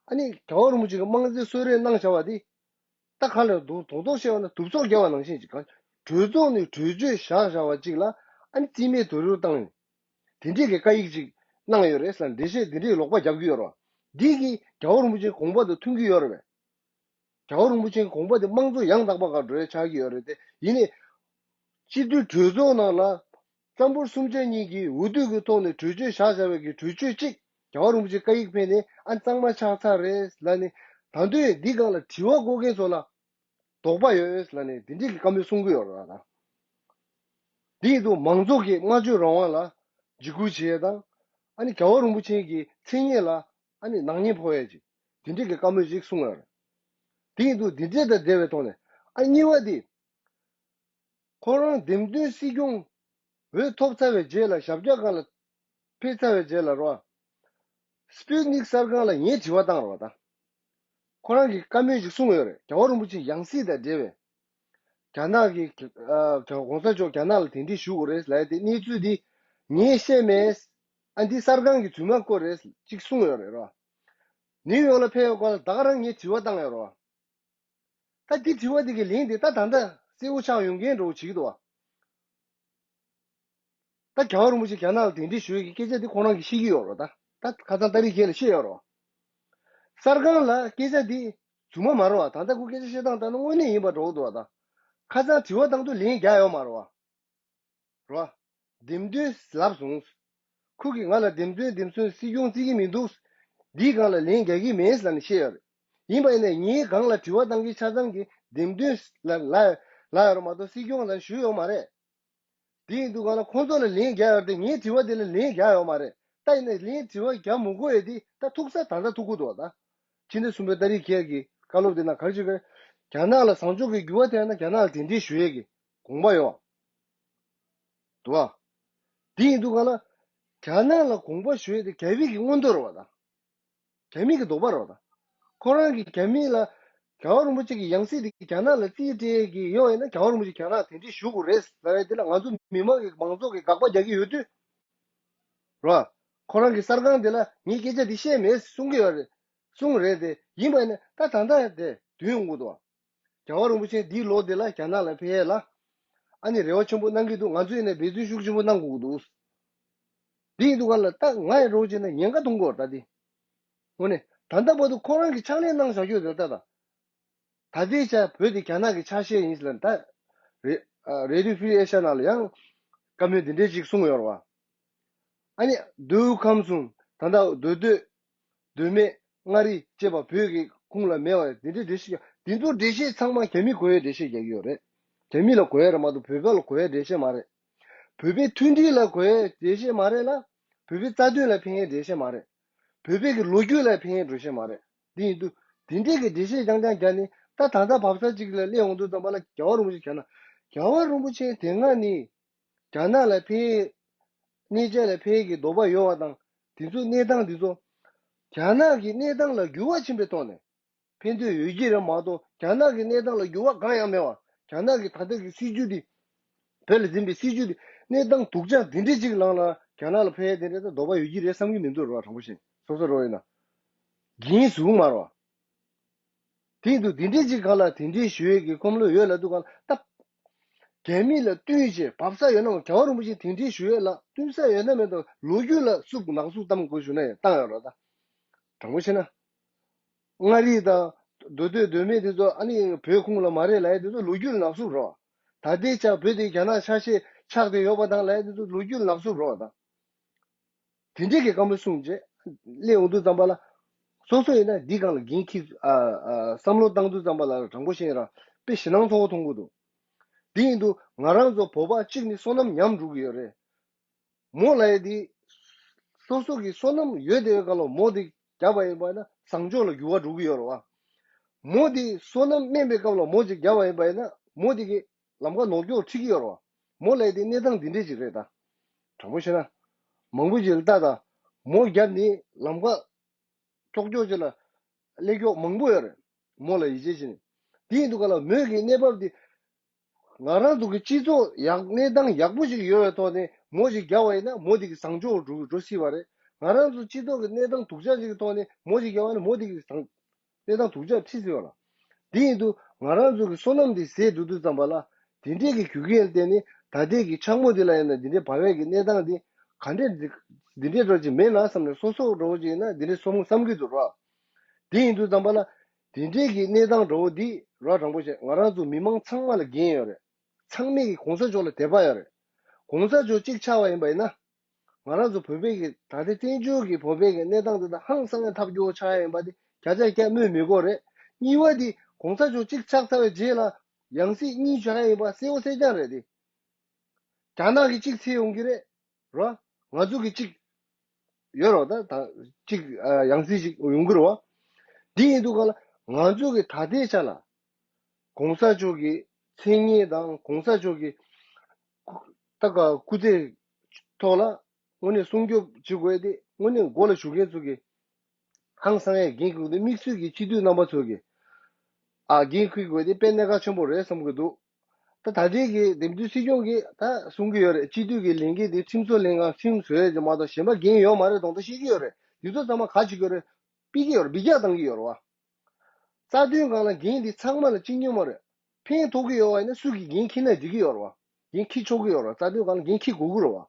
ཨ་ནི་རྒྱལ་བ་རིན་པོ་ཆེ་གི་དམངས་རྩིས་གསོལ་རས་གནང་བཞག་པ་འདི། ད་ག་ལ་དུ་དོག་དོག་བཤད་པ་ན་དུབ་ཚོགས་རྒྱག་པ་ནང་བཞིན་ཅིག་ག་གྲོས་ཚོགས་ནས་གྲོས་ཆོད་བཞག་བཞག་པ་ཅིག་ལ་ཨ་ནི་རྩིས་མེད་རྡོག་རོལ་བཏང་ཡོང་། དེ་འདྲས་ཀྱི་བཀའ་ཡིག་ཅིག་གནང་ཡོད་རེད་ཟེར་འགྲེལ་བཤད་དེ་འདྲས་ལོག་པ་རྒྱབ་ཀྱི་ཡོད་རེད་བ། འདི་གིས་རྒྱལ་བ་རིན་པོ་ཆེའི་དགོངས་པ་དང་མཐུན་གྱི་ཡོད་རེད་བས། རྒྱལ་བ་རིན་པོ་ཆེའི་དགོངས་པ་དེ་དམངས་གཙོ་ཡང་དག་པ་ག་འགྲོ་ཡ་ཆགས་ཀྱི་ཡོད་རེད་དེ་ཡིན་ནའི། སྤྱི་འཐུས་གྲོས་ཚོགས་ནང་ལ། རྩ་འབོར་གསུམ་ཆ་གཉིས་ཀྱིས་འོས་བསྡུ་གི་ཐོག་ནས་གྲོས་ཆོད་བཞག་བཞག་པའི་གི་གྲོས་ཆོད་གཅིག་རྒྱལ་བ་རིན་པོ་ཆེ་བཀའ་ཡིག་ཕེབས་ནས་ཨ་གཙང་མ་ཆགས་ཚར་རེད་ལབ་ནས་ད་དུང་འདི་སྒང་ལ་དྲི་བ་བཀོད་མཁན་ཚོ་ལ་དོགས་པ་ཡོད་ལབ་ནས་འདི་འདྲའི་གི་བཀའ་མོལ་གསུང་གི་ཡོད་རེད་ད། འདི་ཡིན་དུས་མང་ཚོགས་ཀྱི་སྨྲ་བརྗོད་རང་དབང་ལ་འཇིགས་སྐུལ་བྱེད་ཡས་དང་ཨ་ནི་རྒྱལ་བ་རིན་པོ་ཆེ་གི་མཚན་སྙན་ལ་ཨ་ནི་ནག་ཉེས་ཕོག་ཡས་ཅིག་འདི་འདྲའི་གི་བཀའ་མོལ་ཅིག་གསུང་ཡོད་རེད། འདི་ཡིན་དུས་འདི་འདྲའི་དང་འབྲེལ་བའི་ཐོག་ནས་ཨ་གཉིས་པ་འདི། ཁོ་རང་འདེམས་ཐོན་སྲིད་སྐྱོང་འོས་ཐོབ་ཚར་བའི་རྗེས་ལ་ཞབས་བཀྱག་སྒང་ལ་ཕེབས་ཚར་བའི་རྗེས་ལ་རོ། སྤུ་ནིག་གསར་ཁང་ལ་ངས་དྲི་བ་བཏང་རོ་ད། ཁོ་རང་གིས་བཀའ་མོལ་ཞིག་གསུངས་ཡོད་རེད་རྒྱལ་བ་རིན་པོ་ཆེ་ཡང་སྲིད་དང་འབྲེལ་བའི། རྒྱ་ནག་གི་ཨ་གོང་ས་མཆོག་རྒྱ་ནག་ལ་གདན་འདྲེན་ཞུ་དགོས་རེད་ལབ་ཡ་དེ་གནས་ཚུལ་འདི་ངས་བཤད་མེད། ཨ་འདི་གསར་ཁང་གི་རྫུན་མ་སྐོར་རེད་ཅིག་གསུངས་ཡོད་རེད་རོ། ནིའུ་ཡོག་ལ་ཕེབས་ཡོད་སྐོར་ལ་ད་ག་རང་ངས་དྲི་བ་བཏང་ཡོད་རོ། ད་འདི་དྲི་བ་འདི་གི་ལན་འདི་ད་ད་ལྟ་གསལ་པོ་ཆགས་ཡོང་མཁན་འདྲ་བོ་བྱེད་ཀྱི་འདུག་བ། ད་རྒྱལ་བ་རིན་པོ་ཆེ་རྒྱ་ནག་ལ་གདན་འདྲེན་ཞུ་ཡས་ཀྱི་སྐད་ཆ་འདི་ཁོ་རང་གིས་ཤེས་ཀྱི་ཡོད་རེད་ད། ད་ཁ་སང་ཏ་རིག་ཁྱེད་ལ་བཤད་ཡོད་རེད། གསར་ཁང་ལ་སྐད་ཆ་འདི་རྫུན་མ་མ་རེད་བ། ད་ལྟ་ཁོ་སྐད་ཆ་བཤད་སྟངས་ལྟར་ན་དངོས་གནས་ཡིན་པ་འདྲ་བོ་འདུག་བ་ད། ཁ་སང་དྲི་བ་བཏང་དུས་ལན་རྒྱག་ཡོད་མ་རེད་བ། རོ། འདེམས་ཐོན་ལབ་སོང་། ཁོ་གིས་ང་ལ་འདེམས་ཐོན་འདེམས་ཐོན་སྲིད་སྐྱོང་བརྩི་གི་མི་འདུག་འདིའི་སྒང་ལ་ལན་རྒྱག་གི་མེད་ལབ་ནས་བཤད་ཡོད་རེད། ཡིན་པ་ཡིན་ན་ངའི་སྒང་ལ་དྲི་བ་བཏང་གི་ཆ་ཚང་གི་འདེམས་ཐོན་ལ་ལ་ལ་ཡོད་མ་གཏོགས་སྲིད་སྐྱོང་ལ་ཞུས་ཡོད་མ་རེད། དེ་ཡིན་དུས་གང་ལ་ཁོང་ཚོ་ལ་ལན་རྒྱག་ཡོད་དེ་ངའི་དྲི་བ་དེ་ལ་ལན་རྒྱག་ཡོད་མ་རེད། ད་ཡིན་ན་ལན་དྲི་བ་རྒྱག་མི་དགོས་ཡོད་དེ་ད་ཐུག་ས་ད་ལྟ་ཐུག་གི་འདུག་ད་ཕྱི་ཟླ་གསུམ་པའི་ཏ་རིག་བརྒྱད་ཀྱི་བཀའ་སློབ་དེ་ན་ག་རེ་བྱེད་ཀྱི་རེད། རྒྱ་ནག་ལ་བཟང་ཕྱོགས་ཀྱི་འགྱུར་བ་ཐེབས་ན་རྒྱ་ནག་ལ་དེ་འདྲའི་ཞུ་ཡས་ཀྱི་དགོངས་པ་ཡོད། འདུག་བ། དེ་ཡིན་དུས་གང་ལ་རྒྱ་ནག་ལ་དགོངས་པ་ཞུ་ཡས་དེ་རྒྱ་མི་གི་མངོན་འདོད་རེད་བ་ད། རྒྱ་མི་གི་འདོད་པ་རེད་བ་ད། ཁོ་རང་གིས་རྒྱ་མི་ལ་རྒྱལ་བ་རིན་པོ་ཆེ་གི་ཡང་སྲིད་དེ་རྒྱ་ནག་ལ་རྩིས་སྤྲད་ཀྱི་ཡོད་ཡིན་ན་རྒྱལ་བ་རིན་པོ་ཆེ་རྒྱ་ནག་དེ་འདྲས་ཞུ་དགོས་རེད་ཟེར་བ་དེ་ལ་ང་ཚོ་མི་མང་གི་མང་ཚོགས་ཀྱི་དགག་པ་རྒྱག་གི་ཡོད་དུས། རེད་བ། ཁོ་རང་གི་གསར་ཁང་དེ་ལ་ངས་སྐད་ཆ་འདི་བཤད་མེད་གསུང་གི་ཡོད་རེད། གསུང་རེད་དེ་ཡིན་པ་ཡིན་ན་ད་ད་ལྟ་དེ་དུས་ཡོང་གི་འདུག་བ། རྒྱལ་བ་རིན་པོ་ཆེ་འདིའི་ལོ་འདི་ལ་རྒྱ་ནག་ལ་ཕེབས་ཡས་ལ། ཨ་ནི་རེ་བ་ཆེན་པོ་གནང་གི་འདུག་ང་ཚོས་ནས་འབད་བརྩོན་ཤུགས་ཆེན་པོ་གནང་དགོས་ཀྱི་འདུག་འདི་ཡིན་དུས་ག་ལ་ད་ང་ཡི་རོགས་བྱས་ན་ཉེན་ཁ་གཏོང་དགོས་ད་འདི། དངོས་གནས་ད་ལྟ་བར་དུ་ཁོ་རང་གི་ཕྱག་ལས་གནང་བཞག་རྒྱུ་རེད་ད་ད། ད་ལྟའི་ཆ་བོད་དེ་རྒྱ་ནག་གི་ཆ་ཤས་ཡིན་ཟེར་ལ་ད། རེ་ཨ་རེ་ཌི་ཡོ་ཧྥི་རི་ཨེ་ཤ་ཡ་ནང་ལ་ཡང་བཀའ་མོལ་འདི་འདྲས་ཅིག་གསུངས་ཡོད་རེད་བ། ཨ་ནི་མདོ་དབུས་ཁམས་གསུམ་ད་ལྟ་མདོ་སྟོད། མདོ་སྨད། མངའ་རིས་བཅས་པ་བོད་ཀྱི་ཁོངས་ལ་མེད་པ་འདི་འདྲའི་འགྲེལ་བཤད་རྒྱག་འདི་ཚོ་འགྲེལ་བཤད་ཚང་མ་རྒྱ་མིས་གོ་བའི་འགྲེལ་བཤད་རྒྱག་གི་ཡོད་རེད། རྒྱ་མི་ལ་གོ་ཡ་རེད་མ་གཏོགས་བོད་པ་ལ་གོ་ཡ་འགྲེལ་བཤད་མ་རེད། བོད་པའི་མཐུན་སྒྲིལ་ལ་གོ་ཡ་འགྲེལ་བཤད་མ་རེད་ལ། བོད་པའི་རྩ་དོན་ལ་ཕན་ཡའི་འགྲེལ་བཤད་མ་རེད། བོད་པའི་གི་ལོ་རྒྱུས་ལ་ཕན་ཡའི་འགྲེལ་བཤད་མ་རེད། འདི་ཡིན་དུས་འདི་འདྲའི་གི་འགྲེལ་བཤད་རྐྱང་རྐྱང་རྒྱག་ནས་ད་ད་ལྟ་བབ་ས་གཅིག་ལ་སླེབས་ཡོང་དུས་ཙམ་པ་ལ་རྒྱལ་བ་རིན་པོ་ཆེ་རྒྱ་ནག་རྒྱལ་བ་རིན་པོ་ཆེ་དེ་སྔ་ནི་རྒྱ་ནག་ལ་ཕན་ཡའི་གནས་ཆ་ལ་ཕན་ཡའི་གི་འདོད་པ་ཡོད་པ་དང་དེ་ཚོ་གནས་སྟངས་དེ་ཚོ་རྒྱ་ནག་གི་གནས་སྟངས་ལ་འགྱུར་བ་ཕྱིན་པའི་ཐོག་ནས། ཕན་ཐོགས་ཡོད་ཀྱི་རེད་མ་གཏོགས་རྒྱ་ནག་གི་གནས་སྟངས་ལ་འགྱུར་བ་གང་ཡང་མེད་པ། རྒྱ་ནག་གི་ད་ལྟ་གི་སྲིད་ཇུས་འདི། བོད་ལ་འཛིན་པའི་སྲིད་ཇུས་འདི་གནས་སྟངས་སྡུག་ཅག་འདི་འདྲའི་ཅིག་ལངས་ལ་རྒྱ་ནག་ལ་ཕན་ཡ་དེ་འདྲ་ད་འདོད་པ་ཡོད་ཀྱི་རེད་བསམ་གྱི་མི་འདུག་ར་དྲང་པོ་བཤད་སོ་སོ་རོགས་ཡིན་ན། འགན་ཟུག་མ་རོ། དེ་འདུག་འདི་འདྲའི་ཅིག་གང་ལ་དེ་འདྲའི་ཞུ་ཡས་ཀྱི་ཁོམ་ལོ་ཡོད་ལ་འདུག་གང་ལ་ད། རྒྱ་མི་ལ་བསྟུན་བྱས་བབས་ས་ཡོད་ན་རྒྱལ་བ་རིན་པོ་ཆེ་དེ་འདྲའི་ཞུ་ཡས་ལ་བསྟུན་ས་ཡོད་ན་མེད་དོ་ལོ་རྒྱུས་ལ་བསུབ་ནག་བསུབ་གཏམ་དགོས་ཞུ་ན་ཡང་བཏང་ཡོད་ར་ད། དྲང་པོ་བཤད་ན། མངའ་རིས་དང་མདོ་སྟོད་མདོ་སྨད་དེ་ཚོ་ཨ་ནི་བོད་ཁོངས་ལ་མ་རེད་ལབ་ཡ་དེ་ཚོ་ལོ་རྒྱུས་ལ་ནག་བསུབ་རོགས། ད་ལྟའི་ཆར་བོད་དེ་རྒྱ་ནག་ཆ་ཤས་ཆགས་བསྡད་ཡོད་པ་དང་ལབ་ཡ་དེ་ཚོ་ལོ་རྒྱུས་ལ་ནག་བསུབ་རོགས་དང་། དེ་འདྲས་ཀྱི་བཀའ་མོལ་གསུངས་རྗེས་སླེབས་ཡོང་དུས་ཙམ་པ་ལ། སོ་སོ་ཡིན་ན་འདི་སྒང་ལ་འགན་འཁྱེར་ཨ་ཨ་བསམ་བློ་བཏང་དུས་ཙམ་པ་ལ་དྲང་པོ་བཤད་ར་དཔེ་ཞེད་སྣང་ཚ་བོ་མཐོང་གི་འདུག་འདི་ཡིན་དུས་ང་རང་ཚོ་བོད་པ་གཅིག་ནི་བསོད་ནམས་ཉམས་འགྲོ་གི་ཡོད་རེད། མོ་ལབ་ཡ་དེ། སོ་སོ་གི་བསོད་ནམས་ཡོད་དེ་ཡོད་ག་ལ་མོ་དེ་རྒྱབ་པ་ཡིན་པ་ན་བཟང་ཕྱོགས་ལ་འགྱུར་བ་འགྲོ་གི་ཡོད་རེད་བ། མོ་དེ་བསོད་ནམས་དམན་པའི་སྐབས་ལ་མོ་ཅིག་རྒྱབ་པ་ཡིན་པ་ཡིན་ན་མོ་དེ་གི་ལམ་ཁ་ནོར་སྐྱོག་ཁྲིད་ཀྱི་ཡོད་རེད་བ། མོ་ལབ་ཡ་དེ་གནས་སྟངས་འདི་འདྲས་ཅིག་རེད་ད། དྲང་པོ་བཤད་ན། མང་པོ་ཅིག་ལ་ལྟ་ད། མོ་རྒྱབ་ནི་ལམ་ཁ། ཀྱོག་ཀྱོག་ཅིག་ལ། སླེབས་ཀྱོག་མང་པོ་ཡོད་རེད། མོ་ལ་ཡིད་ཆེས་བྱས་ནས། དེ་ཡིན་དུས་ག་ལ་མོས་ཀྱི་གནས་བབ་དེ། ང་རང་ཚོ་གི་སྤྱི་ཚོགས་ཡག་གནས་སྟངས་ཡག་པོ་ཞིག་ཡོད་པའི་ཐོག་ནས་མོ་ཞིག་རྒྱག་པ་ཡིན་ན་མོ་དེ་གི་བཟང་ཕྱོགས་འགྲོ་འགྲོ་སྲིད་པ་རེད། ང་རང་ཚོ་སྤྱི་ཚོགས་ཀྱི་གནས་སྟངས་སྡུག་ཅག་ཅིག་གི་ཐོག་ནས་མོ་ཞིག་རྒྱག་པ་ཡིན་ན་མོ་དེ་གི་བཟང་གནས་སྟངས་སྡུག་ཅག་ཁྲིད་སྲིད་པ་ལ། དེ་ཡིན་དུས་ང་རང་ཚོ་གི་བསོད་ནམས་དེ་ཟད་འགྲོ་དུས་ཙམ་པ་ལ་དེ་འདྲས་ཀྱི་རྒྱུ་རྐྱེན་བརྟེན་ནས་ད་ལྟའི་གི་འཆར་ངོ་དེ་ལ་ཡིན་ན་འདི་འདྲའི་བབ་པའི་གི་གནས་སྟངས་དེ་ག་འདྲས་འདི་འདྲས་འདྲ་ཅིག་མེད་ན་བསམ་ནས་སོ་སོ་འདྲ་བོ་ཅིག་ཡིན་ན་འདི་འདྲས་སོ་མོ་བསམ་གི་འདུག་ར། དེ་ཡིན་དུས་ཙམ་པ་ལ། དེ་འདྲའི་གི་གནས་སྟངས་འདྲ་བོ་འདི་ར་དྲང་པོ་བཤད་ང་རང་ཚོ་མི་མང་ཚང་མ་ལ་འགན་ཡོད་རེད། ཚང་མས་གི་གོང་ས་མཆོག་ལ་དད་པ་ཡོད་རེད། གོང་ས་མཆོག་གཅིག་ཆགས་པ་ཡིན་པ་ཡིན་ན། ང་རང་ཚོ་བོད་པའི་གི་ད་ལྟའི་བཙན་བྱོལ་གི་བོད་པའི་གི་གནས་སྟངས་འདི་དང་ཧང་སང་ཡང་ཐབས་སྐྱོ་བོ་ཆགས་ཡ་ཡིན་པ་དེ་བརྒྱ་ཆ་བརྒྱ་སྨོས་མི་དགོས་རེད། གཉིས་པ་དེ་གོང་ས་མཆོག་གཅིག་ཆགས་ཚར་བའི་རྗེས་ལ་ཡང་སྲིད་གཉིས་བྱ་ཡ་ཡིན་པ་གསལ་བོ་གསལ་རྐྱང་རེད་དེ། རྒྱ་ནག་གི་གཅིག་ཚེ་ཡོང་གི་རེད། རོ། ང་ཚོ་གི་གཅིག་ཡོད་རོ་ད་ད་གཅིག་ཨ་ཡང་སྲིད་ཅིག་ཡོང་གི་རོ། འདི་ཡིན་དུས་ག་ལ་ང་ཚོ་གི་ད་ལྟའི་ཆ་ལ་གོང་ས་མཆོག་གི་མཚན་སྙན་དང་གོང་ས་མཆོག་གི་ད་ག་སྐུ་ཚེ་ཐོག་ལ་དངོས་གནས་སྲུང་སྐྱོབ་བྱེད་དགོས་ཏེ་དངོས་གནས་མགོ་ལ་ཞུགས་མཁན་ཚོ་གི་ཧང་སང་ཡས་འགན་འཁུར་ཏེ་དམིགས་བསལ་གྱི་སྤྱི་འཐུས་རྣམ་པ་ཚོ་གི་ཨ་འགན་འཁུར་དགོས་ཏེ་དཔེ་གནད་འགག་ཆེན་པོ་རེད་བསམ་གྱི་འདུག་ད་ད་ལྟའི་གི་འདེམས་ཐོན་སྲིད་སྐྱོང་གིས་ད་གསུང་གི་ཡོད་རེད། སྤྱི་འཐུས་ཀྱི་ལས་འགན་དེ་ཁྲིམས་བཟོ་ལྷན་ཁང་ཁྲིམས་བཟོ་ཡས་ཀྱི་མ་གཏོགས་གཞན་པ་འགན་ཡོད་མ་རེད་དོན་དག་བཤད་ཀྱི་ཡོད་རེད། འདི་ཚོ་ཚང་མ་ག་བྱེད་ཀྱི་ཡོད་རེད། ཕུད་ཀྱི་ཡོད་རེད། འབུད་རྒྱག་བཏང་གི་ཡོད་རེད་བ། རྩ་དོན་སྒང་ལ་འགན་འདི་ཚང་མ་ལ་གཅིག་མཉམ་མ་རེད། ཕན་ཐོགས་ཀྱི་ཡོད་བ་ཡིན་ན་སུ་གིས་འགན་འཁྱེར་ན་འགྲིག་གི་ཡོད་རེད་བ། འགན་འཁྱེར་ཆོག་གི་ཡོད་རེད་བ། རྩ་དོན་སྒང་ལ་འགན་འཁྱེར་དགོས་ཀྱི་རེད་བ།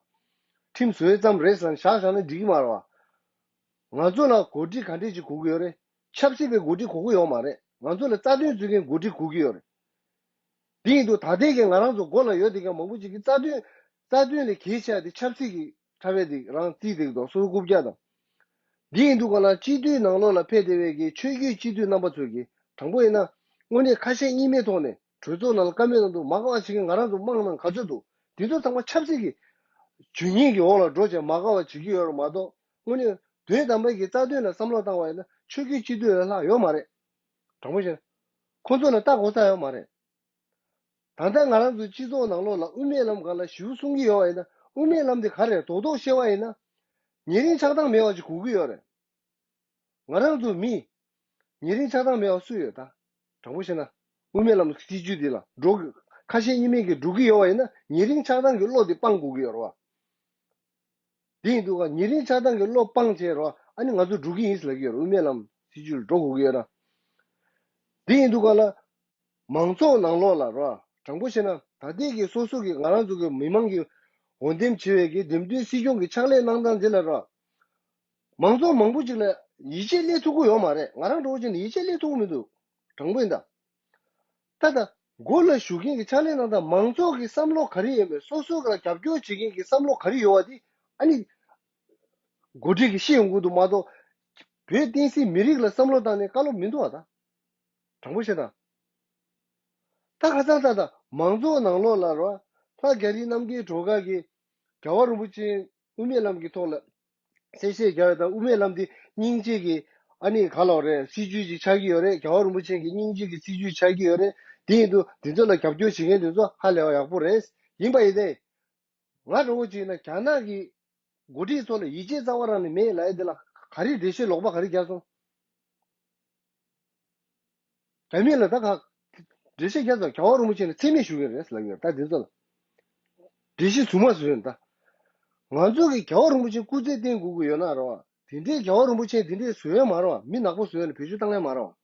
ཁྲིམས་བཟོ་ཡས་ཙམ་རེད་ཟེར་ནས་བཞག་བཞག་ན་འགྲིག་གི་མ་རེད་བ། ང་ཚོ་ལ་འགོ་ཁྲིད་ག་འདྲས་ཅིག་དགོས་ཀྱི་ཡོད་རེད། ཆབ་སྲིད་པའི་འགོ་ཁྲིད་དགོས་ཀྱི་ཡོད་མ་རེད། ང་ཚོ་ལ་རྩ་དོན་འཛིན་མཁན་འགོ་ཁྲིད་དགོས་ཀྱི་ཡོད་རེད། དེ་ཡིན་དུས་ད་ལྟའི་གི་ང་རང་ཚོ་མགོ་ལ་ཡོད་དེ་ག་མང་པོ་ཅིག་གི་རྩ་དོན་རྩ་དོན་ལས་གལ་ཆེ་བ་དེ་ཆབ་སྲིད་ཀྱི་ ཁྲ་བས་དེ་རང་རྩིས་དེ་འདུག་སོ་སོ་རྐུབ་བཀྱག་དང་། འདི་ཡིན་དུས་ག་ལ་སྤྱི་འཐུས་ནང་ལོགས་ལ་ཕེབས་བསྡད་པའི་གི་ཆོས་བརྒྱུད་སྤྱི་འཐུས་རྣམ་པ་ཚོས་གི་དྲང་པོ་ཡིན་ན་དངོས་གནས་ཁ་ཞེ་གཉིས་མེད་ཐོག་ནས་གྲོས་ཚོགས་ནང་ལ་བཀའ་མོལ་གནང་འདུག་མ་དགའ་བ་བྱེད་མཁན་ང་རང་ཚོ་དམངས་ནང་ག་ཚོད་འདུག་འདི་ཚོ་ཚང་མ་ཆབ་སྲིད་ཀྱི་ཇུས་ངན་གྱི་འོག་ལ་འགྲོ་བྱས་མ་དགའ་བ་བྱེད་ཀྱི་ཡོད་རེད་མ་གཏོགས་དངོས་གནས་དོན་དམ་པའི་གི་རྩ་དོན་ལ་བསམ་བློ་བཏང་བ་ཡིན་ན་ཆོས་བརྒྱུད་སྤྱི་འཐུས་ལས་ལྷག་ཡོད་མ་རེད། དྲང་པོ་བཤད་ན། ཁོ་ཚོ་ལ་ལྟ་དགོས་ས་ཡོད་མ་རེད། ད་ལྟ་ང་རང་ཚོའི་སྤྱི་ཚོགས་ནང་ལོགས་ལ་དབུ་མའི་ལམ་སྒང་ལ་ཞེ་པོ་གསུང་གི་ཡོད་པ་ཡིན་ན་དབུ་མའི་ལམ་དེ་ག་རེ་རེད་རྡོག་རྡོག་བཤད་པ་ཡིན་ན། ཉེ་རིང་ཆགས་སྡང་མེད་པ་ཅིག་དགོས་ཀྱི་ཡོད་རེད། ང་རང་ཚོ་མི། ཉེ་རིང་ཆགས་སྡང་མེད་པ་སུ་ཡོད་ད། དྲང་པོ་བཤད་ན། དབུ་མའི་ལམ་སྲིད་བྱུས་འདི་ལ་འགྲོ་གི། ཁ་ཞེ་གཉིས་མེད་ཀྱི་འགྲོ་གི་ཡོད་པ་ཡིན་ན་ཉེ་རིང་ཆགས་སྡང་གི་བློ་དེ་སྤང་དགོས་ཀྱི་ཡོད་རེད་བ། དེ་ཡིན་དུས་ཀ་ཉེ་རིང་ཆགས་སྡང་གི་བློ་སྤངས་བྱས་རོགས་ཨ་ནི་ང་ཚོ་འགྲོ་གི་ཡིན་ཟེར་ལབ་ཀྱི་ཡོད་རེད། དབུ་མའི་ལམ་སྲིད་བྱུས་ལ་འགྲོ་དགོས་ཀྱི་ཡོད་ན། དེ་ཡིན་དུས་ཀ་ལ། མང་ཚོགས་ནང་ལོགས་ལ་རོགས་དྲང་པོ་བཤད་ན་ད་ལྟའི་གི་སོ་སོ་གི་ང་རང་ཚོ་གི་མི་མང་གི་འོས་འདེམས་བྱེད་པའི་གི་འདེམས་ཐོན་སྲིད་སྐྱོང་གི་ཕྱག་ལས་གནང་སྟངས་འདི་ལ་རོགས། མང་ཚོགས་མང་པོ་ཅིག་ལ་ཡིད་ཆེས་སླེབས་ཐུབ་ཀྱི་ཡོད་མ་རེད། ང་རང་འདྲ་བོ་ཅིག་ནི་ཡིད་ཆེས་སླེབས་ཐུབ་ཀྱི་མི་འདུག་དྲང་པོ་ཡིན་ད། ད་ལྟ་མགོ་ལ་བཞུགས་མཁན་གྱི་ཕྱག་ལས་གནང་སྟངས་མང་ཚོགས་ཀྱི་བསམ་བློ་ག་རེ་ཡོད་མེད་སོ་སོ་ལ་རྒྱབ་སྐྱོར་བྱེད་མཁན་གྱི་བསམ་བློ་ག་རེ་ཡོད་པ་དེ་ཨ་ནི་འགོ་ཁྲིད་ཀྱིས་ཤེས་ཡོང་གི་འདུག་མ་གཏོགས་བོད་བསྟན་སྲིད་མི་རིགས་ལ་བསམ་བློ་བཏང་ནས་བཀའ་སློབ་མི་འདུག་བ་ད། དྲང་པོ་བཤད་ན། ད་ཁ་སང་ད་ལྟ་མང་ཚོགས་ནང་ལོགས་ལ་རོ། ལྷ་རྒྱ་རི་རྣམ་རྒྱལ་སྒྲོལ་དཀར་གྱིས་རྒྱལ་བ་རིན་པོ་ཆེ་དབུ་མའི་ལམ་གྱི་ཐོག་ལ་གསལ་བཤད་རྒྱག་ཡོད་དང་དབུ་མའི་ལམ་འདི་སྙིང་རྗེ་གི་ཨ་ནི་ག་ལོག་རེད། སྲིད་བྱུས་ཅིག་ཆགས་ཀྱི་ཡོད་རེད། རྒྱལ་བ་རིན་པོ་ཆེ་གི་སྙིང་རྗེ་གི་སྲིད་བྱུས་ཆགས་ཀྱི་ཡོད་རེད། དེ་ཡིན་དུས་འདི་ཚོ་ལ་རྒྱབ་སྐྱོར་བྱེད་མཁན་དེ་ཚོ་ཧ་ལས་པ་ཡག་པོ་རེད། ཡིན་པ་ཡིན་ཏེ། ང་འདྲ་བོ་ཅིག་ན་རྒྱ་ནག་གི་འགོ་ཁྲིད་ཚོ་ལ་ཡིད་ཆེས་རྩ་བ་རང་ནས་མེད་ལབ་ཡ་འདི་ལ་ག་རེ་འགྲེལ་བཤད་ལོག་པ་ག་རེ་རྒྱག་སོང་། རྒྱ་མི་ལ་ད་ག་འགྲེལ་བཤད་རྒྱག་ཙང་རྒྱལ་བ་རིན་པོ་ཆེ་ལ་མཚན་སྨད་ཞུ་གི་རེད་ལབ་ཡོད་ད་འདི་ཚོ་ལ། འགྲེལ་བཤད་ཚུར་མ་བཟོས་ཡོད་ད། ང་ཚོ་གི་རྒྱལ་བ་རིན་པོ་ཆེ་སྐུ་ཚེ་བརྟན་དགོས་ཀྱི་ཡོད་ན་རེད་བ། དེ་འདྲའི་རྒྱལ་བ་རིན་པོ་ཆེ་དེ་འདྲའི་བཟོ་ཡ་མ་རེད་བ། མི་ནག་པོ་བཟོ་ཡ་ལ་བེད་སྤྱོད་བཏང་ཡ་མ་རེད་བ།